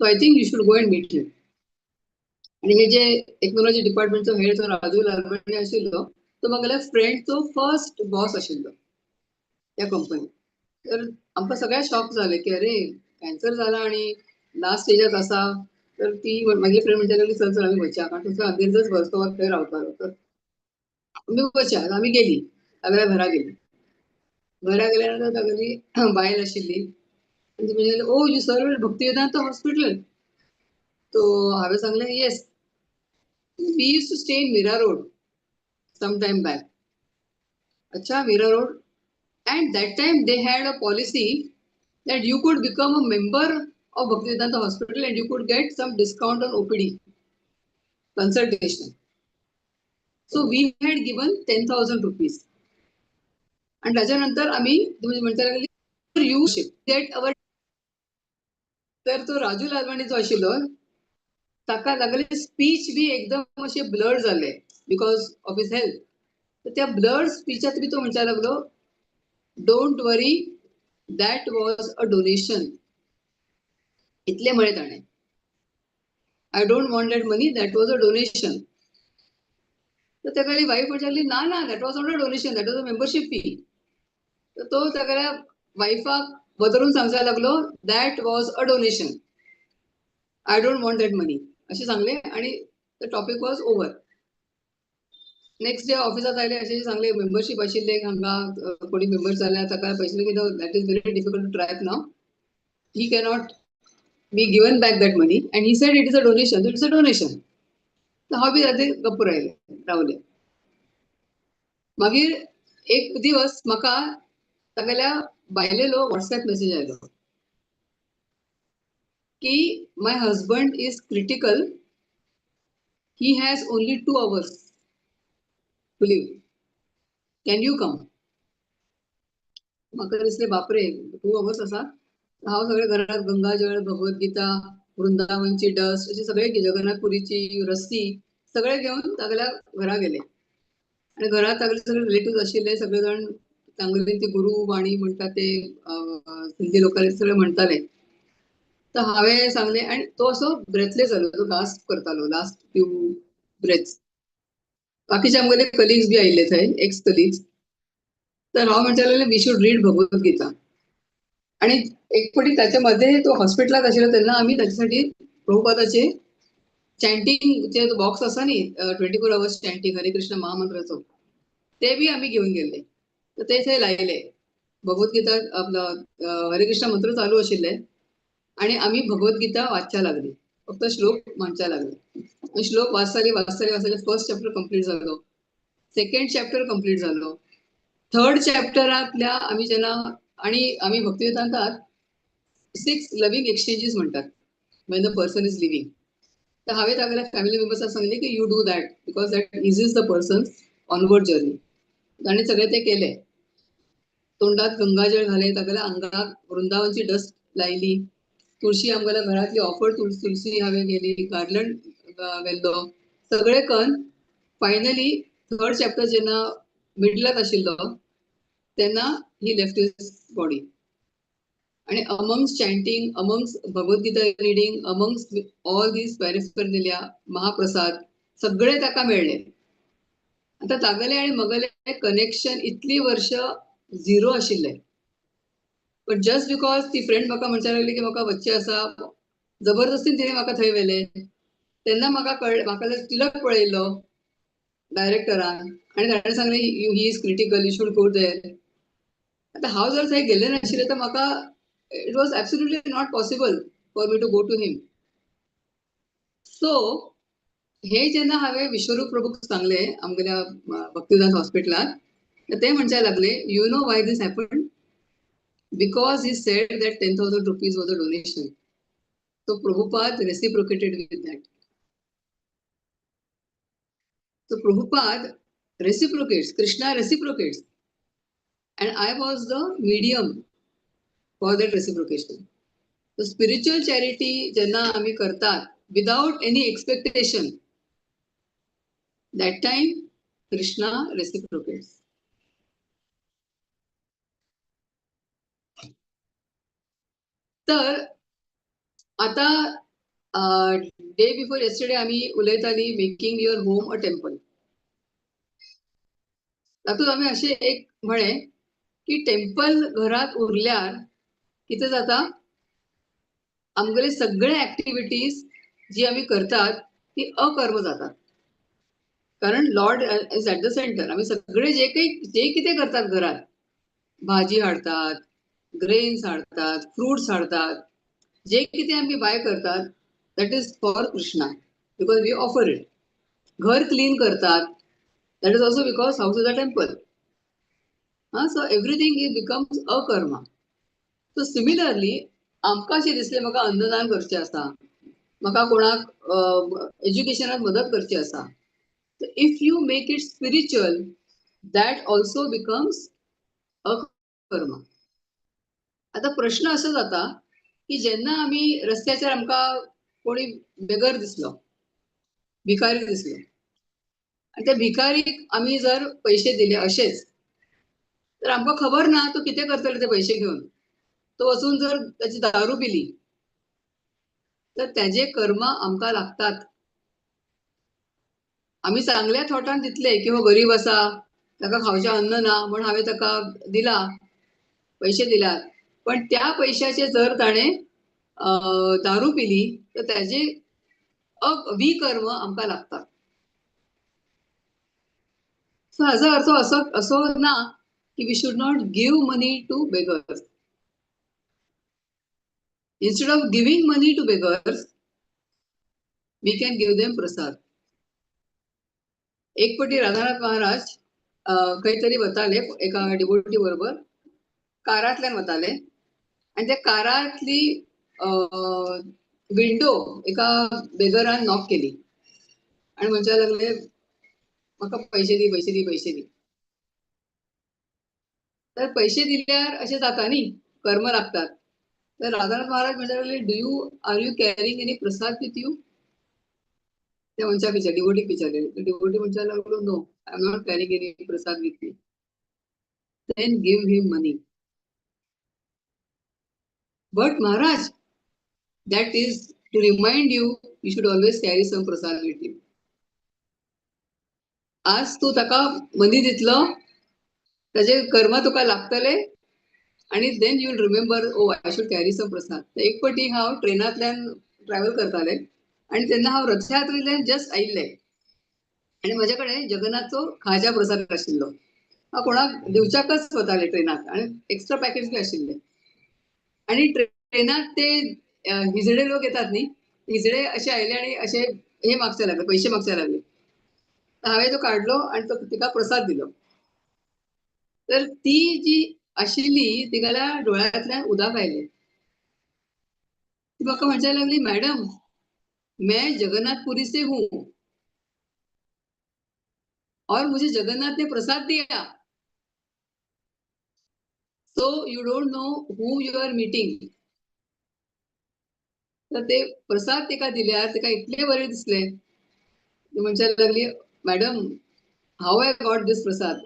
[SPEAKER 1] so I think you should go and meet him." आणि हे जे technology डिपार्टमेंटचो head जो राजू लालवाणी आशिल्लो, तो म्हागेल्या फ्रेंडचो फर्स्ट बॉस आशिल्लो त्या कंपनीत. तर आमकां सगळ्यांक शॉक जालें की अरे, कॅन्सर जाला आणि लास्ट स्टेजात आसा. तर ती म्हाजी फ्रेंड म्हणपाक लागली, "चल चल, आमी वचया," कारण तो अंधेरीतच वर्सभर थंय रावतालो. तर आमी वचया. आमी गेली, तागेल्या घरा गेली. घरा गेल्या नंतर तागेली बायल आशिल्ली आनी ती म्हणली, "Oh, you serve Bhaktivedanta Hospital?" तो हांवें सांगलें, "Yes, we used to stay in Mira Road some time back." "अच्छा, Mira Road." And that time they had a policy that you could become a member of Bhaktivedanta Hospital and you could get some discount on OPD consultation. So we had given ₹10,000. आणि त्याच्यानंतर आम्ही तुम्ही म्हणता लागली, you get our. तर तो राजू लालवाणी जो आशिल्लो, ताका लागले स्पीच बी एकदम अशे ब्लर जाले because of his health. तर त्या ब्लर्ड स्पीचात बी तो म्हणपाक लागलो, "Don't worry, that was a donation." इतले म्हळे ताणें, "I don't want that money, that was a donation." तर तागेली वाईफ म्हणपाक, "ना ना, that was not a donation, that was a membership fee." तर तो तागेल्या वायफाक बदलून सांगपाक लागलो, "That was a donation, I don't want that money." अशें सांगले आणि the topic was over. Next day ऑफिसात आयले, अशें सांगले, मेंबरशीप आशिल्ले हांगा कोणी मेंबर जाल्यार ताका पयशे की that is very difficult to track now. He cannot be given back that money and he said it is a donation, so it's a donation. तर हांव बी ताजेर गप्प रायलें रावलें. मागीर एक दिवस म्हाका तागेल्या बायलेलो वॉट्सएप मेसेज आयलो की my husband is critical, he has only 2 hours to live, can you come? म्हाका दिसलें बापरे, 2 आवर्स आसा. हांव सगळे घरात गंगाजळ, भगवद्गीता, वृंदावनची डस्ट अशे सगळे जगन्नाथपुरीची रस्सी सगळे घेवन तागेल्या घरा गेले. आनी घरात तागेले सगळे रिलेटिव्ह आशिल्ले, सगळे जाण तांगेली ती गुरु वाणी म्हणटा ते सिंधी लोकांले सगळे म्हणटाले. तर हांवें सांगलें, आनी तो असो ब्रेथलेस जालो, तो गास्प करतालो लास्ट फ्यू ब्रेथ्स. बाकीचे आमगेले कलिग्स बी आयिल्ले थंय, एक्स कलिग्स. तर हांव म्हणटा लागलें we should read Bhagavad Gita. आणि एक फावटी त्याच्या मध्ये तो हॉस्पिटलात आशिल्लो तेन्ना आमी ताच्यासाठी प्रभुपादाचे चॅन्टिंगचे बॉक्स आसा न्ही, 24 आवर्स चॅन्टिंग हरे कृष्ण महामंत्राचो, ते बी आमी घेवन गेल्ले. तर ते थंय लायले, भगवद्गीता आपलं हरे कृष्ण मंत्र चालू आशिल्ले आणि आमी भगवद्गीता वाचच्या लागली, फक्त श्लोक म्हणच्या लागले. आणि श्लोक वाचताले वाचताले वाचताले फर्स्ट चॅप्टर कंप्लीट जालो, सेकंड चॅप्टर कंप्लीट जालो, थर्ड चॅप्टरांतल्या आमी जेन्ना, आणि आमी भक्तिवेदांतात 6 लव्हिंग एक्सचेंजीस म्हणटात when the person is living. तर हांवें तागेल्या फॅमिली मेंबर्साक सांगलें की you do that because that is the person onward journey. ताणें सगळें तें केलें, तोंडात गंगाजळ घालें, तागेल्या अंगाक वृंदावनची डस्ट लायली, तुळशी आमगेल्या घरातली ऑफर तुळशी हांवें गेली, गार्लंड व्हेल्लो, सगळें करून फायनली थर्ड चॅप्टर जेन्ना मिडलाक आशिल्लो तेन्ना he left his body. आणि amongst chanting, amongst Bhagavad Gita reading, amongst all these paraphernalia, महाप्रसाद सगळे ताका मेळ्ळे. आता तागेले आणि मगेले कनेक्शन इतली वर्ष झिरो आशिल्ले, पण जस्ट because ती फ्रेंड म्हाका म्हणपाक लागली की म्हाका वच्चें आसा, जबरदस्तीन तिणें म्हाका थंय व्हेलें. तेन्ना म्हाका कळ्ळें, म्हाका तिलक पळयलो डायरेक्टरान आनी ताणें सांगलें you he is critical, you should go there. आतां हांव जर थंय गेल्लें नाशिल्लें तर म्हाका it was absolutely not possible for me to go to him. So हे जेन्ना हांवें विश्वरूप प्रभूक सांगलें आमगेल्या भक्तिदास हॉस्पिटलांत, तर ते म्हणपाक लागले you know why this happen, because he said that 10,000 rupees was a donation. So Prabhupada reciprocated with that. So Prabhupada reciprocates, Krishna reciprocates, and I was the medium for that reciprocation. So spiritual charity जेन्ना आमी करतात without any expectation, that time Krishna reciprocates. तर आता day before yesterday आमी उलयताली making your home a temple. तातूंत आमी अशें एक म्हळें की टेम्पल घरात उरल्यार कितें जाता, आमगेले सगळे ऍक्टिव्हिटीज जी आमी करतात ती अकर्म जातात, कारण Lord is at the centre. आमी सगळे जे काही जे कितें करतात घरात, भाजी हाडतात, ग्रेन्स हाडतात, फ्रुट्स हाडतात, जे कितें आमी बाय करतात that is for Krishna because we offer it. घर क्लीन करतात, that is also because house is a temple. So everything it becomes akarma. So similarly आमकां अशें दिसलें म्हाका अन्नदान करचें आसा, म्हाका कोणाक एज्युकेशनाक मदत करची आसा, if you make it spiritual that also becomes akarma. आता प्रश्न असो जाता की जेन्ना आमी रस्त्याचेर आमकां कोणी बेगर दिसलो, भिकारी दिसलो, आनी त्या भिकारीक आमी जर पयशे दिले अशेच, तर आमकां खबर ना तो कितें करतलो ते पयशे घेवन. तो वचून जर ताची दारू पिली तर त्याचे कर्म आमकां लागतात. आमी चांगल्या थॉटान दितले की हो गरीब आसा, ताका खावचें अन्न ना म्हण हांवें ताका दिला, पयशे दिल्यात, पण त्या पैशाचे जर ताणें दारू पिली तर त्याचे विकर्म आमकां लागतात. सो हाजो अर्थ असो असो ना की we should not give money to beggars. Instead of giving money to beggars, we can give them prasad. एक पटी राधानाथ महाराज खंय तरी वताले एका डिवोटी बरोबर, कारांतल्यान वताले आनी त्या कारांतली विंडो एका बेगरान नॉक केली आनी म्हणपाक लागले म्हाका पैशे दी, पैशे दी, पैशे दी. तर पैशे दिल्यार अशें जाता न्ही, कर्म लागतात. तर राधानाथ महाराज म्हणपाक लागले, do you are you carrying any prasad with you? त्या मनशाक विचारले, डिवोटीक विचारले. डिवोटी म्हणपाक लागलो, no, I am not carrying any prasad with me. Then give him money. But Maharaj, that is to remind you, you should always carry some prasad with you. आज तूं ताका money दितलो, ताजे कर्म तुका लागतले आनी then you will remember, oh I should carry some prasad. एक पटी हांव ट्रेनांतल्यान ट्रॅव्हल करताले आनी तेन्ना हांव रथयात्रेंतल्यान जस्ट आयिल्लें आनी म्हजे कडेन जगन्नाथचो खाजा प्रसाद आशिल्लो. हांव कोणाक दिवच्याकच वताले ट्रेनांत आनी एक्स्ट्रा पॅकेज बी आशिल्ले. आनी ट्रेनांत ते हिजडे लोक येतात न्ही, हिजडे अशे आयले आनी अशे हे मागचे लागले, पैशे मागचे लागले. हांवें तो काडलो आनी तो तिका प्रसाद दिलो. तर ती जी आशिल्ली तिगेल्या डोळ्यांतल्यान उदक आयलें. ती म्हाका म्हणपाक लागली, मॅडम मैं जगन्नाथपुरी से हूँ और मुझे जगन्नाथ ने प्रसाद दिया. So you don't know who you are meeting. तर ते प्रसाद तिका दिल्यार तिका इतले बरें दिसलें. ती म्हणपाक लागली, madam how I got this prasad?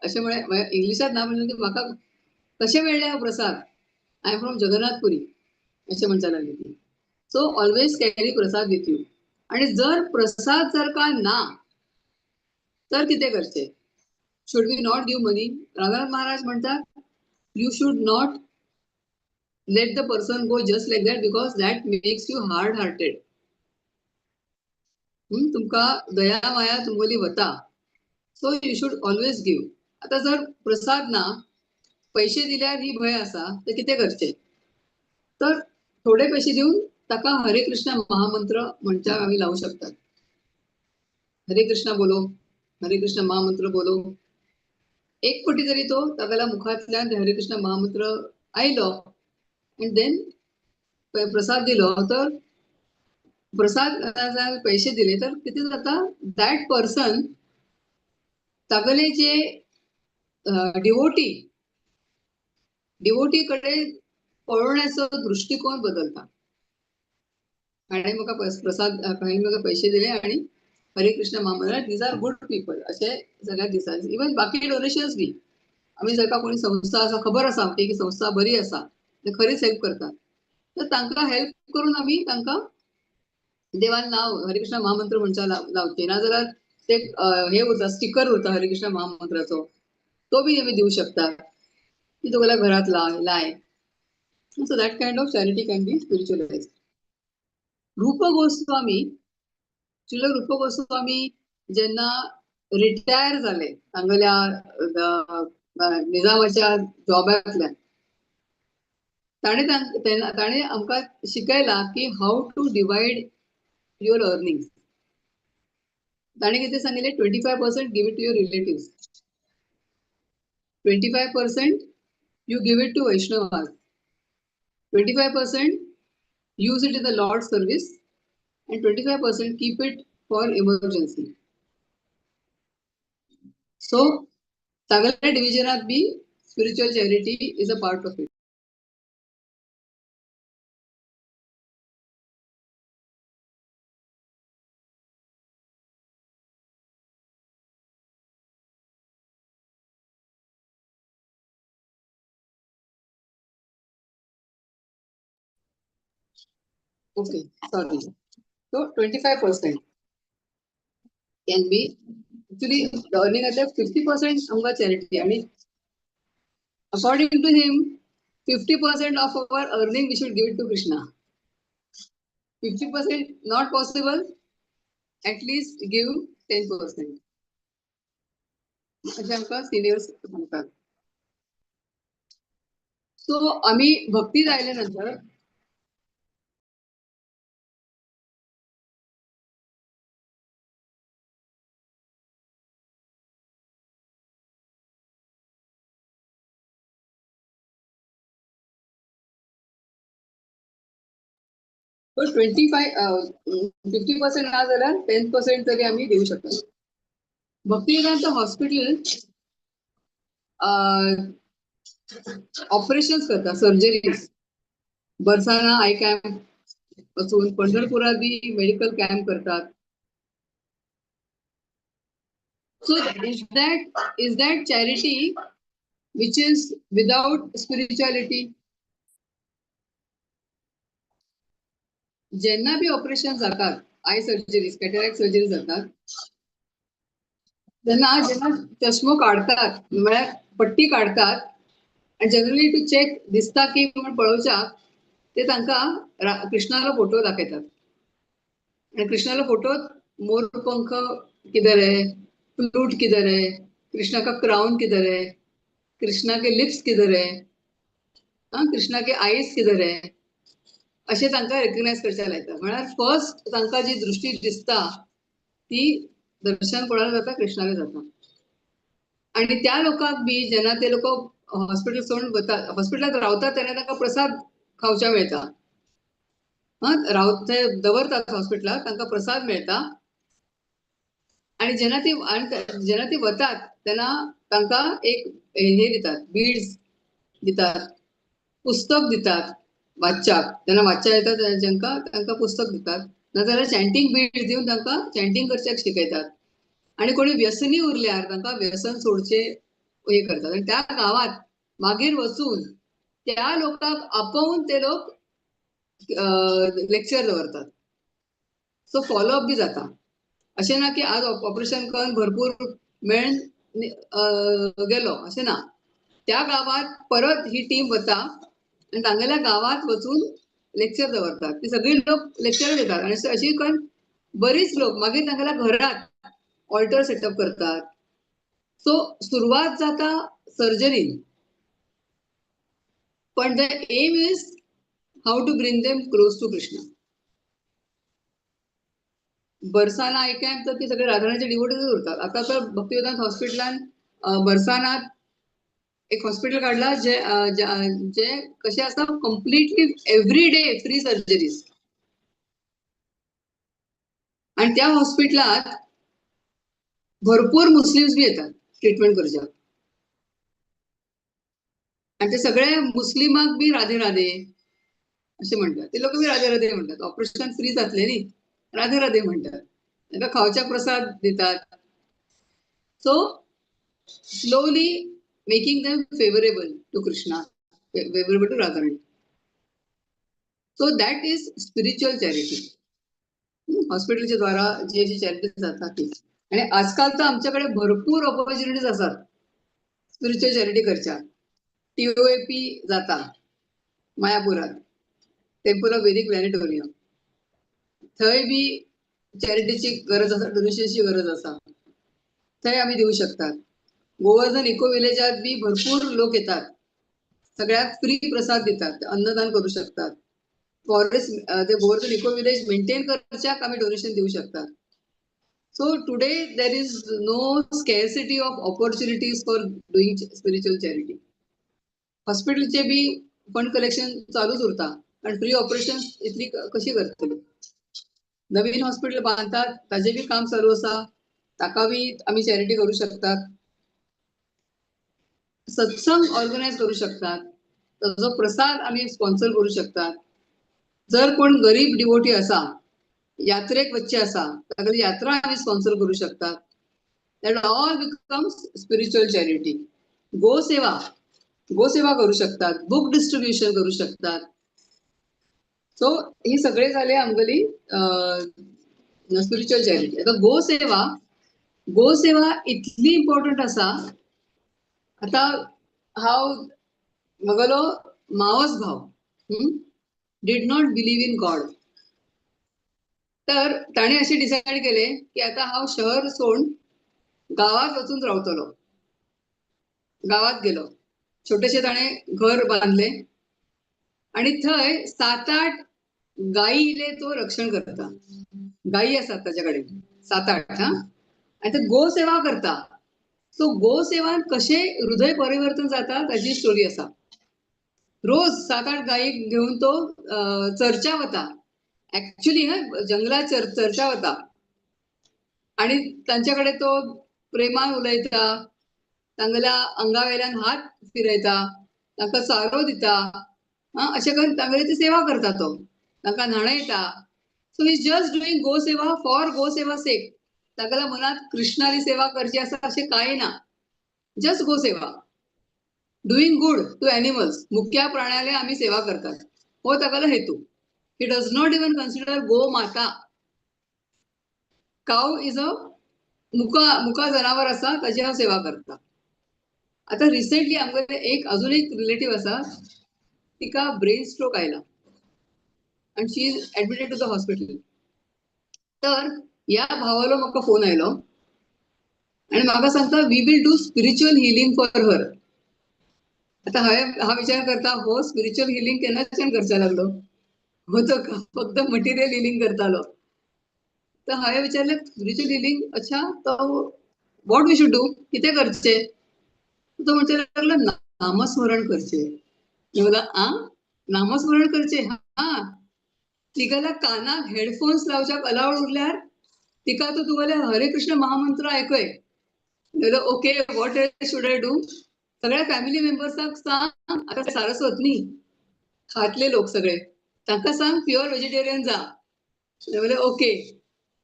[SPEAKER 1] अशें म्हळें, इंग्लिशांत ना म्हणलें, म्हाका कशें मेळ्ळें हो प्रसाद? I am from Jagannathpuri, अशें म्हणपाक लागली ती. So always carry prasad with you. आनी जर प्रसाद जर का ना तर कितें करचें? Should we not give money? Radhanath Maharaj म्हणटात, you should not let the person go just like that because that makes you hard hearted. तुमकां दया माया तुमगेली वता. So you should always give. आतां जर प्रसाद ना, पैशे दिल्यार ही भंय आसा, तर कितें करचें? तर थोडे पैशे दिवन ताका हरे कृष्ण महामंत्र म्हणच्याक आमी लावूं शकतात. हरे कृष्ण बोलो, हरे कृष्ण महामंत्र बोलो. एक पटी तरी तो तागेल्या मुखांतल्यान हरे कृष्ण महामंत्र आयलो आनी then प्रसाद दिलो तर प्रसाद पैशे दिले तर कितें जाता, that person तागेले जे डिवोटी डिवोटी कडेन पळोवण्याचो दृश्टिकोन बदलता. हाणें म्हाका प्रसाद, हाणें म्हाका पैशे दिले आनी हरे कृष्ण महामंत्र, these are good people अशें सगळ्यांक दिसता. इवन बाकी डोनेशन्स बी आमी जर का कोणी संस्था आसा, खबर आसा आमकां की संस्था बरी आसा, ते खरीच हेल्प करतात, तर तांकां हेल्प करून आमी तांकां देवान नांव हरे कृष्ण महामंत्र म्हणच्या लावचे. नाजाल्यार ते हे उरता, स्टिकर उरता हरे कृष्ण महामंत्राचो, तो बी आमी दिवं शकता की तुगेल्या घरांत लाय. So that kind of charity can be spiritualised. Rupa Goswami, Srila Rupa Goswami जेन्ना रिटायर जाले तांगेल्या निजामाच्या जॉबांतल्यान, ताणें आमकां शिकयलां की how to divide your earning. ताणें कितें सांगिल्लें, 25% give it to your relatives, 25% you give it to Vaishnavas, 25% use it in the Lord's service, and 25% keep it for emergency. So, तागेल्या डिव्हिजनात B spiritual charity is a part of it. Okay, sorry. So 25% can be actually the earning at 50% आमकां charity, आणि according to him 50% of our earning we should give it to Krishna. 50% not possible, at least give 10%. अशें आमकां seniors सांगतात. So आमी भक्तीत आयले नंतर so 25 50% ना जाल्यार 10% तरी आमी दिवं शकतात. भक्तिवेदांत हॉस्पिटल ऑपरेशन्स करता, सर्जरीज. बरसाना आय कॅम्प वचून पंढरपुरात बी मेडिकल कॅम्प करतात. So is that charity which is without spirituality? जेन्ना बी ऑपरेशन जातात, आय सर्जरीज, कॅटरॅक्ट सर्जरी जातात, तेन्ना जेन्ना चश्मो काडतात, म्हळ्यार पट्टी काडतात आनी जनरली टू चॅक दिसता की म्हण पळोवच्याक ते तांकां कृष्णालो फोटो दाखयतात. आनी कृष्णालो फोटो मोरपंख किधर है, फ्लूट किधर है, कृष्णा का क्राउन किधर है, कृष्णा के लिप्स किधर है, कृष्णा के आईज किधर है, अशें तांकां रेकग्नायज करचें लायता. म्हळ्यार फर्स्ट तांकां जी दृश्टी दिसता ती दर्शन कोणाक जाता, कृष्णाले जाता. आनी त्या लोकांक बी जेन्ना ते लोक हॉस्पिटल सोडून वतात, हॉस्पिटलांत रावतात तेन्ना तांकां प्रसाद खावच्या मेळटा. रावते दवरतात हॉस्पिटलात, तांकां प्रसाद मेळटा. आनी जेन्ना ती जेन्ना ती वतात तेन्ना तांकां एक हे दितात, बीड्स दितात, पुस्तक दितात वाचच्याक. जेन्ना वाचच्या येता जांकां तांकां पुस्तक दितात, नाजाल्यार चॅन्टींग बीड्स दिवन तांकां चॅन्टींग करच्याक शिकयतात. आनी कोणी व्यसनी उरल्यार तांकां व्यसन सोडचे हे करतात. आनी त्या गांवांत मागीर वचून त्या लोकांक आपोवन ते लोक लेक्चर दवरतात. सो फॉलोअप बी जाता. अशें ना की आज ऑपरेशन करून भरपूर मेळून गेलो, अशें ना. त्या गांवांत परत ही टीम वता आनी तांगेल्या गांवांत वचून लेक्चर दवरतात. ती सगळी लोक लेक्चर दितात. आनी अशी करून बरीच लोक मागीर तांगेल्या घरात ऑल्टर सेटअप करतात. सो सुरवात जाता सर्जरीन, पण the aim is how to bring them close to Krishna. Barsana eye camp तर ती सगळे राधारणाचे डिवोटीज उरतात. आता तर भक्तिवेदांत हॉस्पिटलान बरसानात एक हॉस्पिटल काढला जे जे कशें आसा completely every day free surgeries. आणि त्या हॉस्पिटलात भरपूर मुस्लिम्स बी येतात ट्रिटमेंट करच्याक. आणि ते सगळे मुस्लिमाक बी राधे राधे अशें म्हणटात. ते लोक बी राधे राधे म्हणटात. ऑपरेशन फ्री जातलें न्ही, राधे राधे म्हणटात. तांकां खावच्याक प्रसाद दितात. So slowly making them favourable to Krishna, favourable to Radharani. So that is spiritual charity. हॉस्पिटलच्या द्वारा जी अशी चॅरिटी जाता ती. आणि आजकाल तर आमच्याकडे भरपूर ऑपॉर्च्युनिटीज आसात स्पिरिच्युअल चॅरिटी करच्याक. TOAP जाता मायापुरात, टेम्पल ऑफ वेदिक प्लॅनेटोरियम, थंय बी चॅरिटीची गरज आसा, डोनेशनची गरज आसा, थंय आमी दिवं शकतात. गोवर्धन इको विलेजात बी भरपूर लोक येतात, सगळ्याक फ्री प्रसाद दितात, अन्नदान करू शकतात. फॉरेस्ट ते गोवर्धन इको विलेज मेंटेन करच्याक आमी डोनेशन दिवं शकतात. So today there is no scarcity of opportunities for doing spiritual charity. हॉस्पिटलचे बी फंड कलेक्शन चालूच उरता, कारण फ्री ऑपरेशन इतली कशी करतली. नवीन हॉस्पिटल बांदतात ताजे बी काम चालू आसा, ताका बी आमी चॅरिटी करू शकतात. सत्संग ऑर्गनायज करू शकतात, ताजो प्रसाद आमी स्पॉन्सर करू शकतात. जर कोण गरीब डिवोटी आसा, यात्रेक वच्चे आसा, ताका यात्रा आमी स्पॉन्सर करू शकतात. That all becomes spiritual charity. गोसेवा, गोसेवा करू शकतात, बुक डिस्ट्रीब्युशन करू शकतात. सो ही सगळे झाले आमगेली स्पिरिच्युअल चॅरिटी. आता गोसेवा, गोसेवा इतली इम्पॉर्टंट आसा. आता हांव म्हगेलो मावस भाव did not believe in God, तर ताणें अशें डिसायड केलें की आता हांव शहर सोडून गावात वचून रावतलो. गावात गेलो, छोटेशें ताणें घर बांदलें आणि थंय 7-8 गायीले तो रक्षण करता. गायी आसात ताच्या कडेन 7-8, हा, आनी ते गोसेवा करता. सो गोसेवान कशें हृदय परिवर्तन जाता ताची स्टोरी आसा. रोज 7-8 गायी घेवन तो चर्चा वता ऍक्च्युली हा जंगलात चर्चा वता आणि तांचे कडेन तो प्रेमान उलयता, तांगेल्या आंगा वयल्यान हात फिरयता, तांकां चारो दिता, अशें करून तांगेली ती सेवा करता, तो तांकां न्हाणयता. So he just doing go seva for go seva sake. तांगेल्या मनात कृष्णाली सेवा करची आसा अशें कांय ना, just go seva, doing good to animals, मुख्या प्राण्याले आमी सेवा करतात, हो तागेलो हेतू. He does not even consider go Mata. Cow is a मुका मुका जनावर आसा, ताची हांव सेवा करता. आतां रिसेंटली आमगेले एक अजून एक रिलेटीव आसा, तिका ब्रेन स्ट्रोक आयला आनी she is admitted to the hospital. तर ह्या भावालो म्हाका फोन आयलो आनी म्हाका सांगता we will do spiritual healing for her. आतां हांवें हांव विचार करता हो स्पिरिच्युअल हिलींग केन्नाच्यान करपाक लागलो, हो तो फक्त मटेरियल हिलींग करतालो. तर हांवें विचारलें स्पिरिच्युअल हिलींग, अच्छा तो what we should do, कितें करचें? तो म्हणचे लागलो नामस्मरण करचें. म्हणलं आ नामस्मरण करचें? हा, तिका कानाक हेडफोन्स लावच्याक अलावड उरल्यार तिका तो तुगेले हरे कृष्ण महामंत्र आयकय. म्हणलं okay what should I do? सगळ्या फॅमिली मेंबर्साक सांग, आतां सारस्वत न्ही खातले लोक सगळे, तांकां सांग प्युअर व्हेजिटेरियन जा. म्हणलें okay,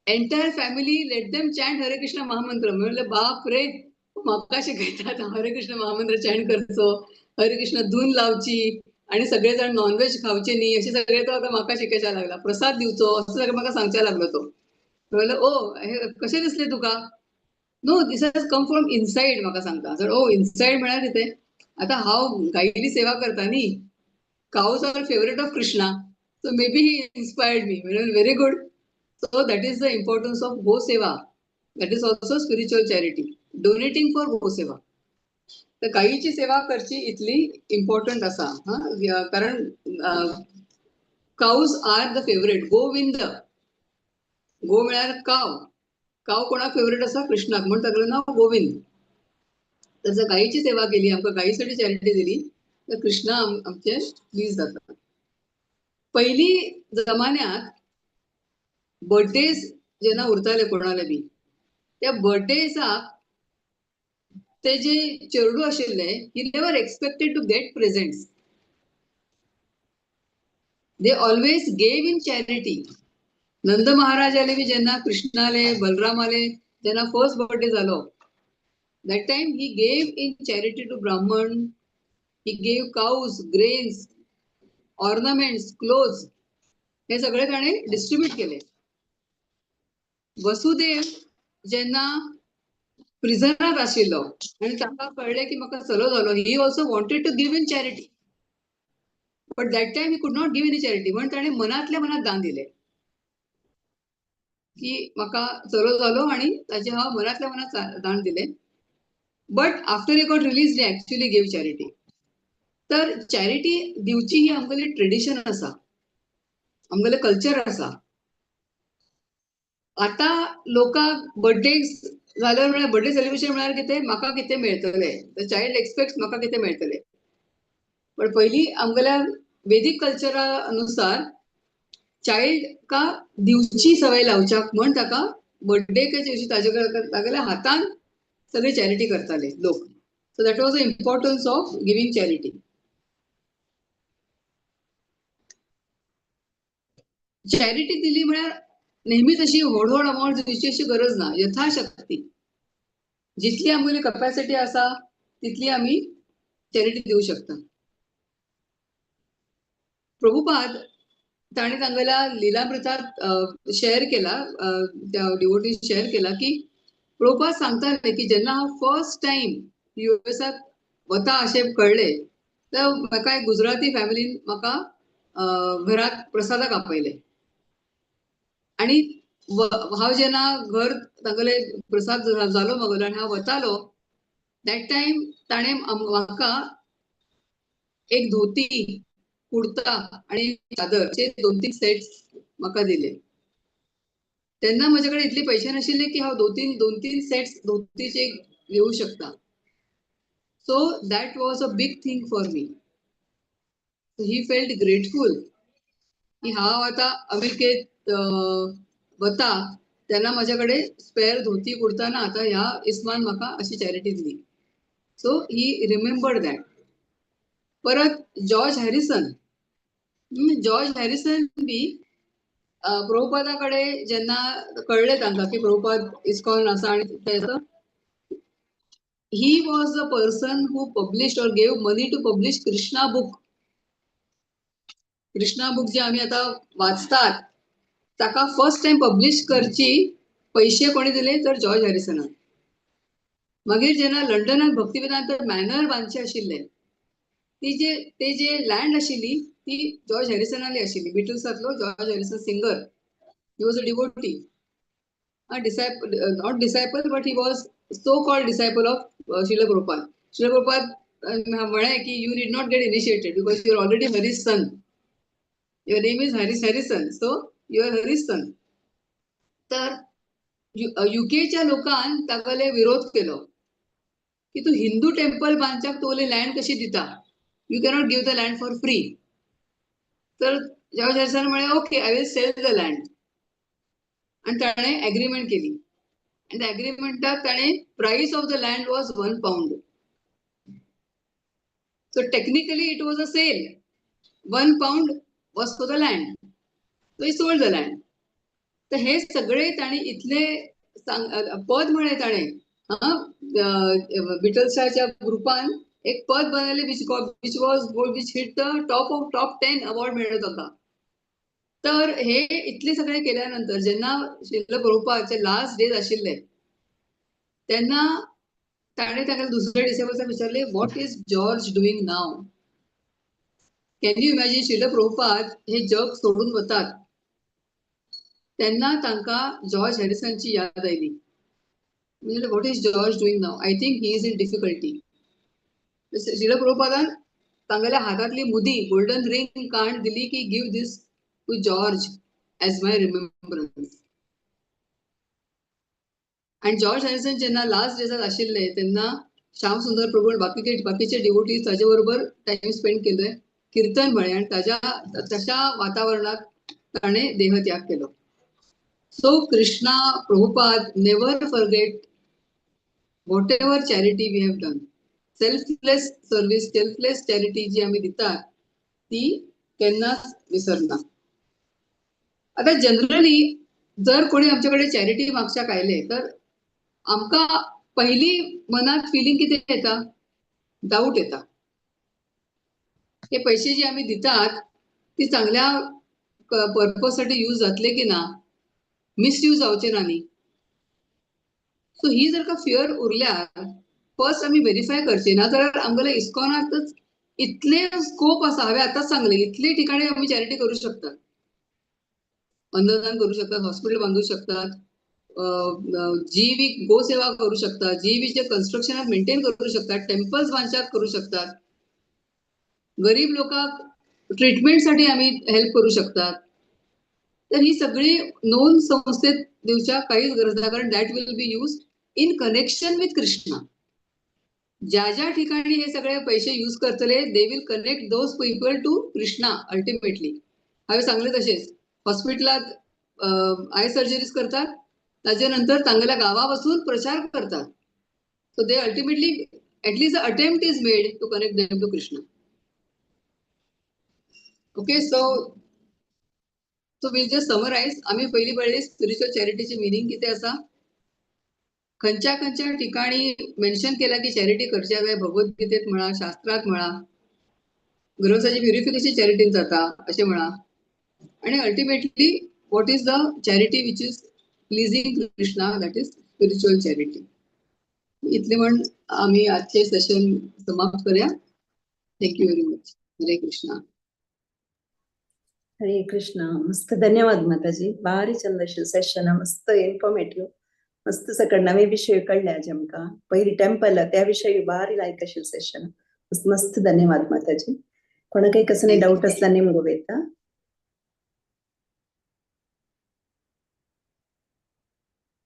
[SPEAKER 1] entire family let them chant Hare Krishna mahamantra. म्हणलें बाप रे, म्हाका शिकयतात हरे कृष्ण महामंत्र चॅन्ट करचो, हरे कृष्ण धून लावची आणि सगळे जण नॉनव्हेज खावचे न्ही, अशें सगळे तो आतां म्हाका शिकयच्या लागला, प्रसाद दिवचो असं सगळें म्हाका सांगच्या लागलो तो. म्हणलें ओ हे कशें दिसलें तुका? No, this has come from inside म्हाका सांगता. सर ओ इनसायड म्हळ्यार कितें? आतां हांव गायली सेवा करता न्ही, cows are favourite of Krishna, so maybe he inspired me. म्हणून very good. So that is the importance of go seva, that is also spiritual charity, donating for go seva. तर गायीची सेवा करची इतली इम्पॉर्टंट आसा. हा, कारण cows are the favourite. Govind, गो म्हळ्यार काव, काव कोणाक फेवरेट आसा? कृष्णाक, म्हण तागेलें नांव गोविंद. तर जर गायीची सेवा केली, आमकां गायीसाठी चॅरिटी दिली तर कृष्णा आमचे प्लीज जाता. पयलीं जमान्यात बर्थडेज जेन्ना उरताले कोणाले बी, त्या बर्थडेजाक ते जे चेरडू आशिल्ले he never expected to get presents, they always gave in charity. Nand महाराजाले बी जेन्ना कृष्णाले बलरामाले जेन्ना फर्स्ट बर्थडे जालो, that time he gave in charity to Brahman, he gave cows, grains, ornaments, clothes, हे सगळे ताणें डिस्ट्रीब्यूट केले. वसुदेव जेन्ना प्रिझनात आशिल्लो आनी ताका कळ्ळें की म्हाका चलो जालो, he also wanted to give in charity, but that time he could not give in charity, म्हणून ताणें मनांतल्या मनात दान दिलें की म्हाका चलो जालो आनी ताचें हांव मनांतल्या मनात दान दिलें. But after he got release he actually gave charity. तर चॅरिटी दिवची ही आमगेली ट्रेडिशन आसा, आमगेलें कल्चर आसा. आतां लोकांक बर्थडे जाल्यार म्हळ्यार बर्थडे सेलिब्रेशन म्हळ्यार कितें, म्हाका कितें मेळटलें, the child expect म्हाका कितें मेळटलें. पण पयलीं आमगेल्या वेदीक कल्चरा अनुसार चायल्डका दिवची सवय लावच्याक म्हण ताका बर्थडे दिवशी ताजे तागेल्या हातान सगळी चॅरिटी करताले लोक. So that was the importance of giving charity. Charity दिली म्हळ्यार नेहमीच अशी व्हड व्हड अमावंट दिवची अशी गरज ना, यथाशक्ती जितली आमगेली कपॅसिटी आसा तितली आमी चॅरिटी दिवं शकता. प्रभुपाद ताणें तांगेल्या लिलामृतात शेअर केला, त्या डिवोटीन शेअर केला की प्रभुपाद सांगताले की जेन्ना हांव फर्स्ट टायम युएसाक वता अशें कळ्ळें तर म्हाका एक गुजराती फॅमिलीन म्हाका घरात प्रसादाक आपयलें आनी हांव जेन्ना घर तांगेले प्रसाद जालो म्हगेलो आनी हांव वतालो that time ताणें म्हाका एक धोती, कुर्ता आणि चादर असे 2-3 सेट्स म्हाका दिले. तेन्ना म्हजे कडेन इतले पयशे नाशिल्ले की हांव 2-3 सेट्स धोतीचे घेवू शकता. So that was a big thing for me. He felt grateful. की हांव आतां अमेरिकेत वता तेन्ना म्हज्या कडेन स्पेअर धोती कुर्ता ना, आतां ह्या इस्मान म्हाका अशी चॅरिटी दिली. So he remembered that. परत जॉर्ज हॅरिसन, जॉर्ज हॅरिसन बी प्रभुपादा कडेन जेन्ना कळ्ळें तांकां की प्रभुपाद इस्कॉन आसा आनी तेजो, he was the person who published or gave money to publish Krishna book. Krishna book जे आमी आतां वाचतात ताका फर्स्ट टायम पब्लिश करची पयशे कोणी दिले तर जॉर्ज हॅरिसनान. मागीर जेन्ना लंडनात भक्तिवेदांत मॅनर बांदचे आशिल्ले, ती जे ते जे लँड आशिल्ली ती जॉर्ज हॅरिसनाली आशिल्ली. बिटल्सांतलो George Harrison singer, he was a devotee, disciple, not disciple but he was so called disciple of Srila Prabhupada. Srila Prabhupada म्हळें की you need not get initiated because you are already Hari's son, your name is Haris Harrison, so you are Hari's son. तर युकेच्या लोकान तागेले विरोध केलो की तूं Hindu temple बांदच्याक तुगेली लँड कशी दिता, you cannot give the land for free. तर जॉर्ज हॅरिसन म्हळें okay I will sell the land, आनी ताणें एग्रीमेंट केली. आनी त्या एग्रीमेंटाक ताणें price of the land was £1. So technically it was a sale, £1 was for the land, so he sold the land. तर हे सगळे ताणें इतले पद म्हळें ताणें, हा बिटल्साच्या ग्रुपान एक पद बनयलें which was which hit the top of top 10 award मेळ्ळो ताका. तर हे इतले सगळे केल्यानंतर जेन्ना श्रील प्रभुपादाचे लास्ट डेज आशिल्ले तेन्ना ताणें ताका दुसऱ्या डिसायपल्साक विचारले what is George doing now. Can you imagine, Srila Prabhupada हे जग सोडून वतात तेन्ना तांकां जॉर्ज हॅरिसनची याद आयली. म्हणजे what is George doing now, I think he is in difficulty. Srila प्रभुपादान तांगेल्या हातांतली मुदी गोल्डन रिंग काण दिली की give this to George as my remembrance. आणि जॉर्ज हॅरिसन जेन्ना लास्ट डेजात आशिल्ले तेन्ना श्याम सुंदर प्रभू आणि बाकीचे डिवोटीज ताजे बरोबर टाइम स्पेंड केलोय, कीर्तन म्हळें आनी ताज्या तशा वातावरणात ताणें देहत्याग केलो. So Krishna Prabhupada never forget whatever charity we have done. Selfless service, selfless charity जी आमी दितात ती केन्नाच विसरना. आता जनरली जर कोणी आमच्याकडे चॅरिटी मागच्याक आयले तर आमकां पहिली मनात फिलिंग कितें येता, डाऊट येता. हे पैसे जे आमी दितात ती चांगल्या पर्पजसाठी यूज जातले की ना, मिसयूज जावचे ना न्ही. सो ही जर का फियर उरल्यार फर्स्ट आमी व्हेरीफाय करचे ना जाल्यार आमगेल्या इस्कॉनातच इतले स्कोप आसा, हांवें आतांच सांगले इतले ठिकाणी आमी चॅरिटी करू शकतात, अन्नदान करू शकतात, हॉस्पिटल बांदू शकतात, जीवी गोसेवा करू शकतात, जीवीचे कन्स्ट्रक्शनात मेंटेन करू शकतात, टेम्पल्स बांदच्याक करू शकतात, गरीब लोकांक ट्रिटमेंटसाठी आमी हेल्प करू शकतात. तर ही सगळी नोंद संस्थेत दिवच्या काहीच गरज ना, कारण that will be use in connection with Krishna. ज्या ज्या ठिकाणी हे सगळे पैसे यूज करतले they will connect those people to Krishna ultimately. हांवें सांगले तशेंच हॉस्पिटलात आय सर्जरीज करतात, ताजे नंतर तांगेल्या गांवा वचून प्रचार करतात. So they ultimately at least the attempt is made to connect them to Krishna. Okay, so so we'll just summarise. आम्ही पहिली पळयली स्पिरिच्युअल चॅरिटीचे मिनींग कितें आसा, खंयच्या खंयच्या ठिकाणी मेन्शन केला की चॅरिटी करच्या जाय, भगवद्गीतेत म्हणा, शास्त्रात म्हणा, गृहस्थाची प्युरिफिकेशन चॅरिटीन जाता अशें म्हणा, आणि ultimately what is the charity which is pleasing Krishna, that is spiritual charity. इतले म्हण आम्ही आजचे सेशन समाप्त करूया. Thank you very much. Hare Krishna.
[SPEAKER 2] Hare Krishna. मस्त, धन्यवाद माताजी. भारी चंद सेशन, मस्त इन्फॉर्मेटिव्ह, मस्त सगळे नवे विषय कळले आज आमकां. पयली टेम्पल त्या विषयी भारी लायक अशें सेशन. मस्त मस्त धन्यवाद माताजी. कोणाकय कसले डाऊट असला नेमगो वेता.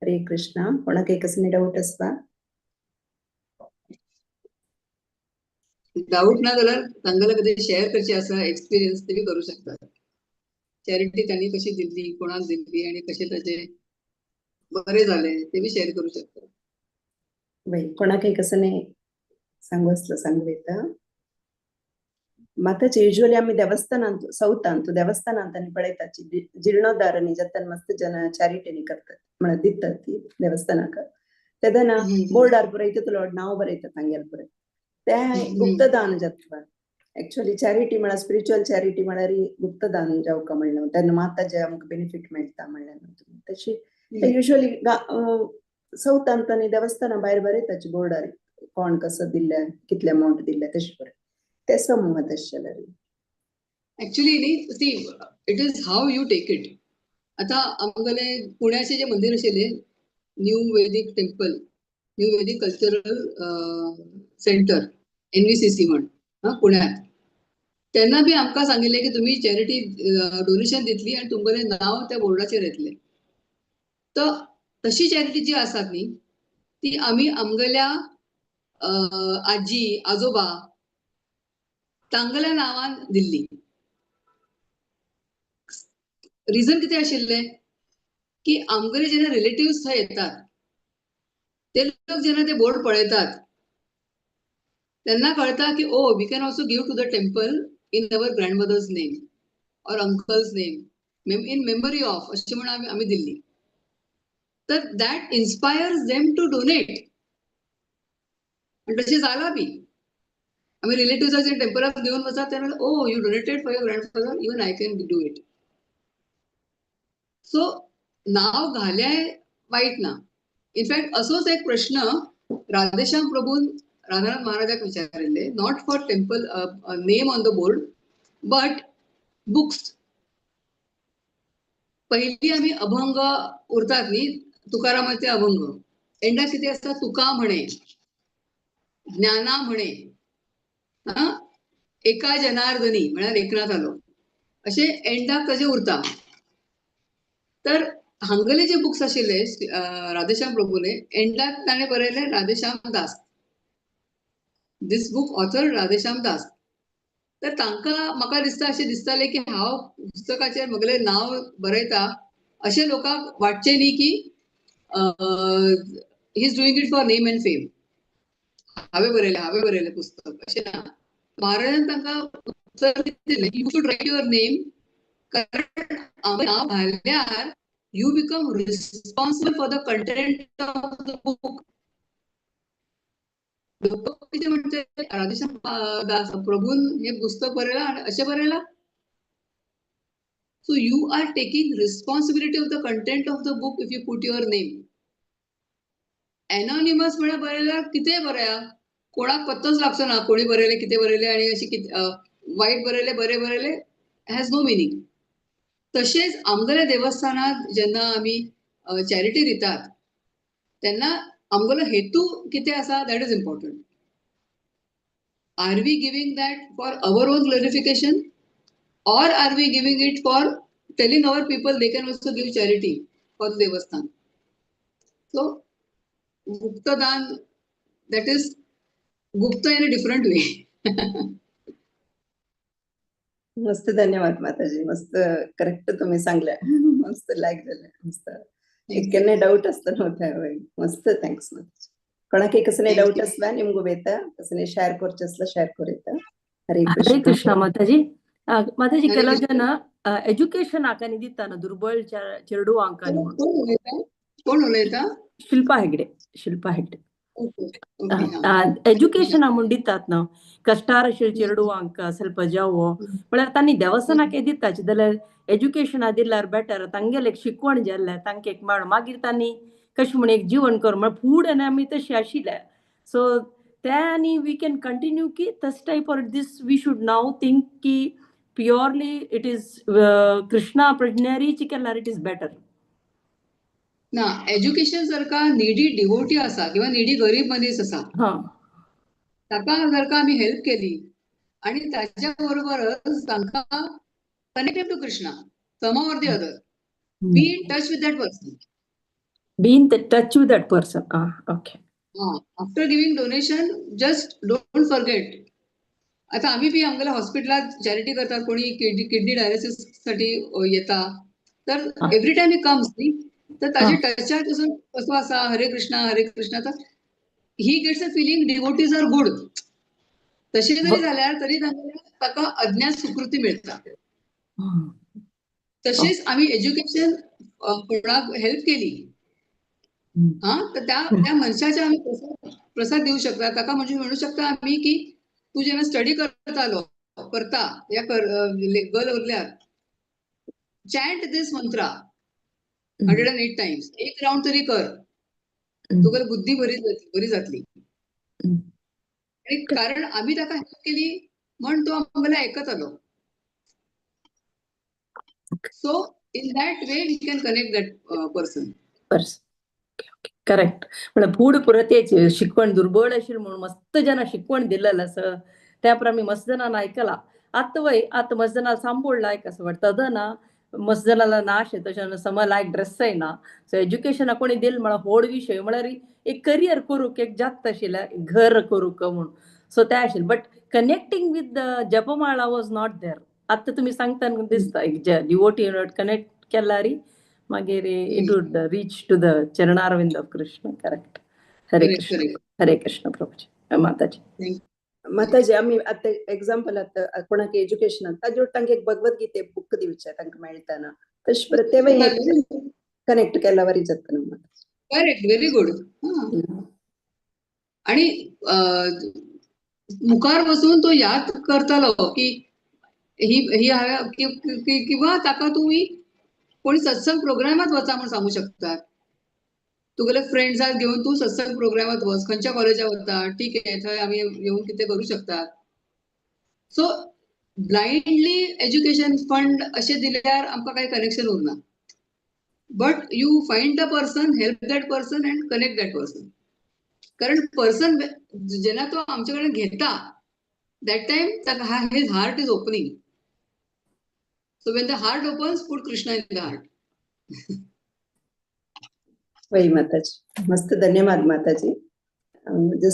[SPEAKER 2] हरे कृष्णा. कोणाकय कसले डाऊट असला?
[SPEAKER 1] डाऊट ना जाल्यार तांगेले कधी शेअर करचे आसा एक्सपिरियन्स ते बी करू शकतात. चॅरिटी त्यांनी कशी दिल्ली, कोणाक दिल्ली आणि कशे ताजे बरे झाले ते बी शेअर करू शकता.
[SPEAKER 2] बाई, कोणाकय कसं नाही सांगू असलं सांगू येता. माताजी, युज्वली आमी देवस्थानांत, साऊथांत देवस्थानांत आनी पळयतात, जिर्णोद्धार आनी जाता, मस्त जन चॅरिटी करतात म्हळ्यार दितात ती देवस्थानाक. तेन्ना बोर्डार बरयता, नांव बरयतात तांगेले पुराय. ते गुप्तदान जाता. ऍक्च्युअली चॅरिटी म्हळ्यार, स्पिरिच्युअल चॅरिटी म्हळ्यार गुप्तदान जावका म्हणलें, तेन्ना माताजे आमकां बेनिफीट मेळटा म्हणलें. तशी युज्वली साऊथांत आनी देवस्थाना भायर बरयताची बोर्डार, कोण कसो दिल्ले, कितले अमावंट दिल्ले, तशें बरय. ते समूह तशें जाल्यार.
[SPEAKER 1] ऍक्च्युली न्ही, see, it is how you take it. आता आमगेले पुण्याचे जे मंदिर आशिल्ले, New Vedic Temple, New Vedic Cultural Centre, NVCC म्हण हा पुण्यात, तेन्ना बी आमकां सांगिल्लें की तुमी चॅरिटी डोनेशन दितली आनी तुमगेलें नांव त्या बोर्डाचेर येतलें. तर तशी चॅरिटी जी आसात न्ही, ती आमी आमगेल्या आजी आजोबा तांगेल्या नांवान दिल्ली. रिझन कितें आशिल्लें की आमगेले जेन्ना रिलेटिव्स थंय येतात, ते लोक जेन्ना ते बोर्ड पळयतात तेन्ना कळटा की, "Oh, we can also give to the temple in our grandmother's name or uncle's name, in memory of," अशी म्हणून आमी दिल्ली. तर that inspires them to donate. आणि तशें जालां बी. आमी रिलेटिव्साचे टेम्पलाक घेवन वचात तेन्ना, "Oh, you donated for your grandfather, even I can do it." So नाव घाल्याय वाईट ना. इनफॅक्ट असोच एक प्रश्न Radheshyam प्रभून Radhanath महाराजाक विचारिल्ले, not for temple name on the board but books. पहिली आम्ही अभंग उरतात न्ही, तुकारामाचे अभंग, एंडाक कितें आसता? तुका म्हणे, ज्ञाना म्हणे, हा एका जनार्दनी म्हळ्यार एकनाथालो, अशें एंडाक ताजे उरता. तर हांगेले जे बुक्स आशिल्ले राधेश्याम प्रभूले, एंडाक ताणें बरयलें, "राधेश्याम दास, this book author Radheshyam Das." तर तांकां म्हाका दिसता, अशें दिसतालें की हांव पुस्तकाचेर म्हगेलें नांव बरयता, अशें लोकांक वाटचें न्ही की he is doing it for name and fame, हांवें बरयलें, हांवें बरयलें पुस्तक, अशें ना. महाराजान तांकां उत्तर दिलें, "You should write your name, कारण नांव घाल्यार you become responsible for the content of the book." लोक कितें म्हणचे, राधेश्याम दास प्रभून हे पुस्तक बरयलां आणि अशें बरयलां. So you are taking responsibility of the content of the book if you put your name. Anonymous म्हळ्यार बरयल्यार कितेंय बरया, कोणाक पत्तोच लागचो ना कोणी बरयलें, कितें बरयलें आणि अशें कितें वायट बरयलें, बरें बरयलें, हॅज नो मिनींग. तशेंच आमगेल्या देवस्थानात जेन्ना आमी चॅरिटी दितात तेन्ना आमगेलो हेतू कितें आसा, that is important. Are we giving that for our own glorification or are we giving it for telling our people they can also give charity for the Devasthan? So गुप्तदान, that is Gupta in a different way.
[SPEAKER 2] मस्त, धन्यवाद माताजी. मस्त, correct तुम्ही सांगल्या. मस्त लायक झालं, मस्त. एक केन्ना डाऊट असतं नव्हतं. मस्त, thanks माताजी. कोणाकय कसले
[SPEAKER 1] Thank
[SPEAKER 2] doubt
[SPEAKER 1] you.
[SPEAKER 2] असला निमगू बेता, कसले शेअर करचे असला शेअर करूयता. हरे
[SPEAKER 3] हरे
[SPEAKER 2] कृष्ण.
[SPEAKER 3] कृष्ण माताजी. माताजी,
[SPEAKER 1] हरे
[SPEAKER 3] ಕೆಲವು
[SPEAKER 1] कृष्ण.
[SPEAKER 3] ಜನ ಎಜುಕೇಶನ್ ಹಾಕನಿ ದಿತ್ತಾನ ದುರ್ಬल चेडवांकानी म्हणून.
[SPEAKER 1] कोण उलयता? कोण उलयता?
[SPEAKER 3] शिल्पा हेगडे, शिल्पा हेगडे.
[SPEAKER 1] ओके ओके हा.
[SPEAKER 3] एज्युकेशन म्हूण दितात ना कष्टार चेडवांक ಸ್ವಲ್ಪ जावो म्हळ्यार तांणी देवस्थानाक दिताची जाल्यार एज्युकेशन दिल्यार बेटर. तांगेले एक शिकवण जाल्लें तांकां एक मेळ, मागीर तांणी कशें म्हण एक जीवन कर म्हळ्यार फूड आनी आमी तशें आशिल्ले. सो ते आनी we can continue की तस type, or this we should now think की प्युअरली it is Krishna प्रज्ञारीची केल्यार it is better?
[SPEAKER 1] ना, एज्युकेशन जर का निडी डिवोटी आसा किंवा निडी गरीब मनीस आसा, ताका जर का आमी हेल्प केली आणि ताच्या बरोबरच तांकां connected to Krishna somehow or the other, be in touch with that person.
[SPEAKER 3] Be in the touch with that person. Ah, okay.
[SPEAKER 1] After giving donation, just don't forget. आता आम्ही बी आमगेल्या हॉस्पिटलात चॅरिटी करतात, कोणी किडनी डायलिसिस साठी येता, तर every time he comes न्ही, तर ताजे टचात वचून कसो आसा, हरे कृष्णा हरे कृष्णा, तर he gets a feeling devotees are good. तशें जरी जाल्यार तरी ताका अज्ञात सुकृती मेळटा. तशेंच आमी एज्युकेशन कोणाक हेल्प केली, हा, तर त्या त्या मनशाच्या आमी प्रसाद दिवं शकता ताका. म्हणजे म्हणू शकता आमी की तूं जेन्ना स्टडी करतालो करता या गर्ल उरल्यार, chant this mantra 108 times, एक राउंड तरी कर, तुका बुद्धी बरी बरी जातली. आणि कारण आम्ही ताका हेल्प केली म्हण तो आमगेलो आयकतालो. So in that way we can connect that person.
[SPEAKER 3] Correct. म्हळ्यार फूड पुरतेच शिकवण दुर्बळ आशिल्ली म्हणून मस्त जाणां शिकवण दिलेलं आसा, त्या प्रमाणे मस्त जाणांनी आयकला. आतां वय आतां मस्त जाणां सांबोळ लायक असं वाटतं तद ना मस्त जाणां नाश तशें सम लायक ड्रेस ना. सो एज्युकेशना कोणी दिल म्हळ्यार व्हड विशय, म्हळ्यार एक करियर करूंक एक जात आशिल्लें, घर करूंक म्हूण. सो तें आशिल्लें, but connecting with the japamala was not there. आतां तुमी सांगता दिसता एक डिवोटी कनेक्ट केल्यार मागीर it would reach to the Charanaravinda of Krishna. Correct. Hare Krishna, Hare Krishna Prabhuji, Mataji.
[SPEAKER 2] Mataji, आमी आतां एग्जाम्पल, आतां कोणाक एज्युकेशन ताजेर तांकां एक भगवद्गीते बुक दिवचें तांकां मेळटना, तशें तेवूय कनेक्ट केल्या वरी जाता न्हू?
[SPEAKER 1] Correct, very good. आणि मुखार बसून तो याद करतालो की ही ही हांवें, किंवा ताका तुमी कोणी सत्संग प्रोग्रामात वचा म्हूण सांगू शकतात. तुगेले फ्रेंड्साक घेवन तूं सत्संग प्रोग्रामात वच, खंयच्या कॉलेजाक वता, ठीक आहे, थंय आमी येवन कितें करूं शकतात. सो ब्लायंडली एज्युकेशन फंड अशें दिल्यार आमकां कांय कनेक्शन उरना, but you find the person, help that person and connect that person. कारण पर्सन जेन्ना तो आमचे कडेन घेता, that time ताका his heart is opening. So when the heart opens, put Krishna in the heart.
[SPEAKER 2] वय माताजी, मस्त, धन्यवाद माताजी.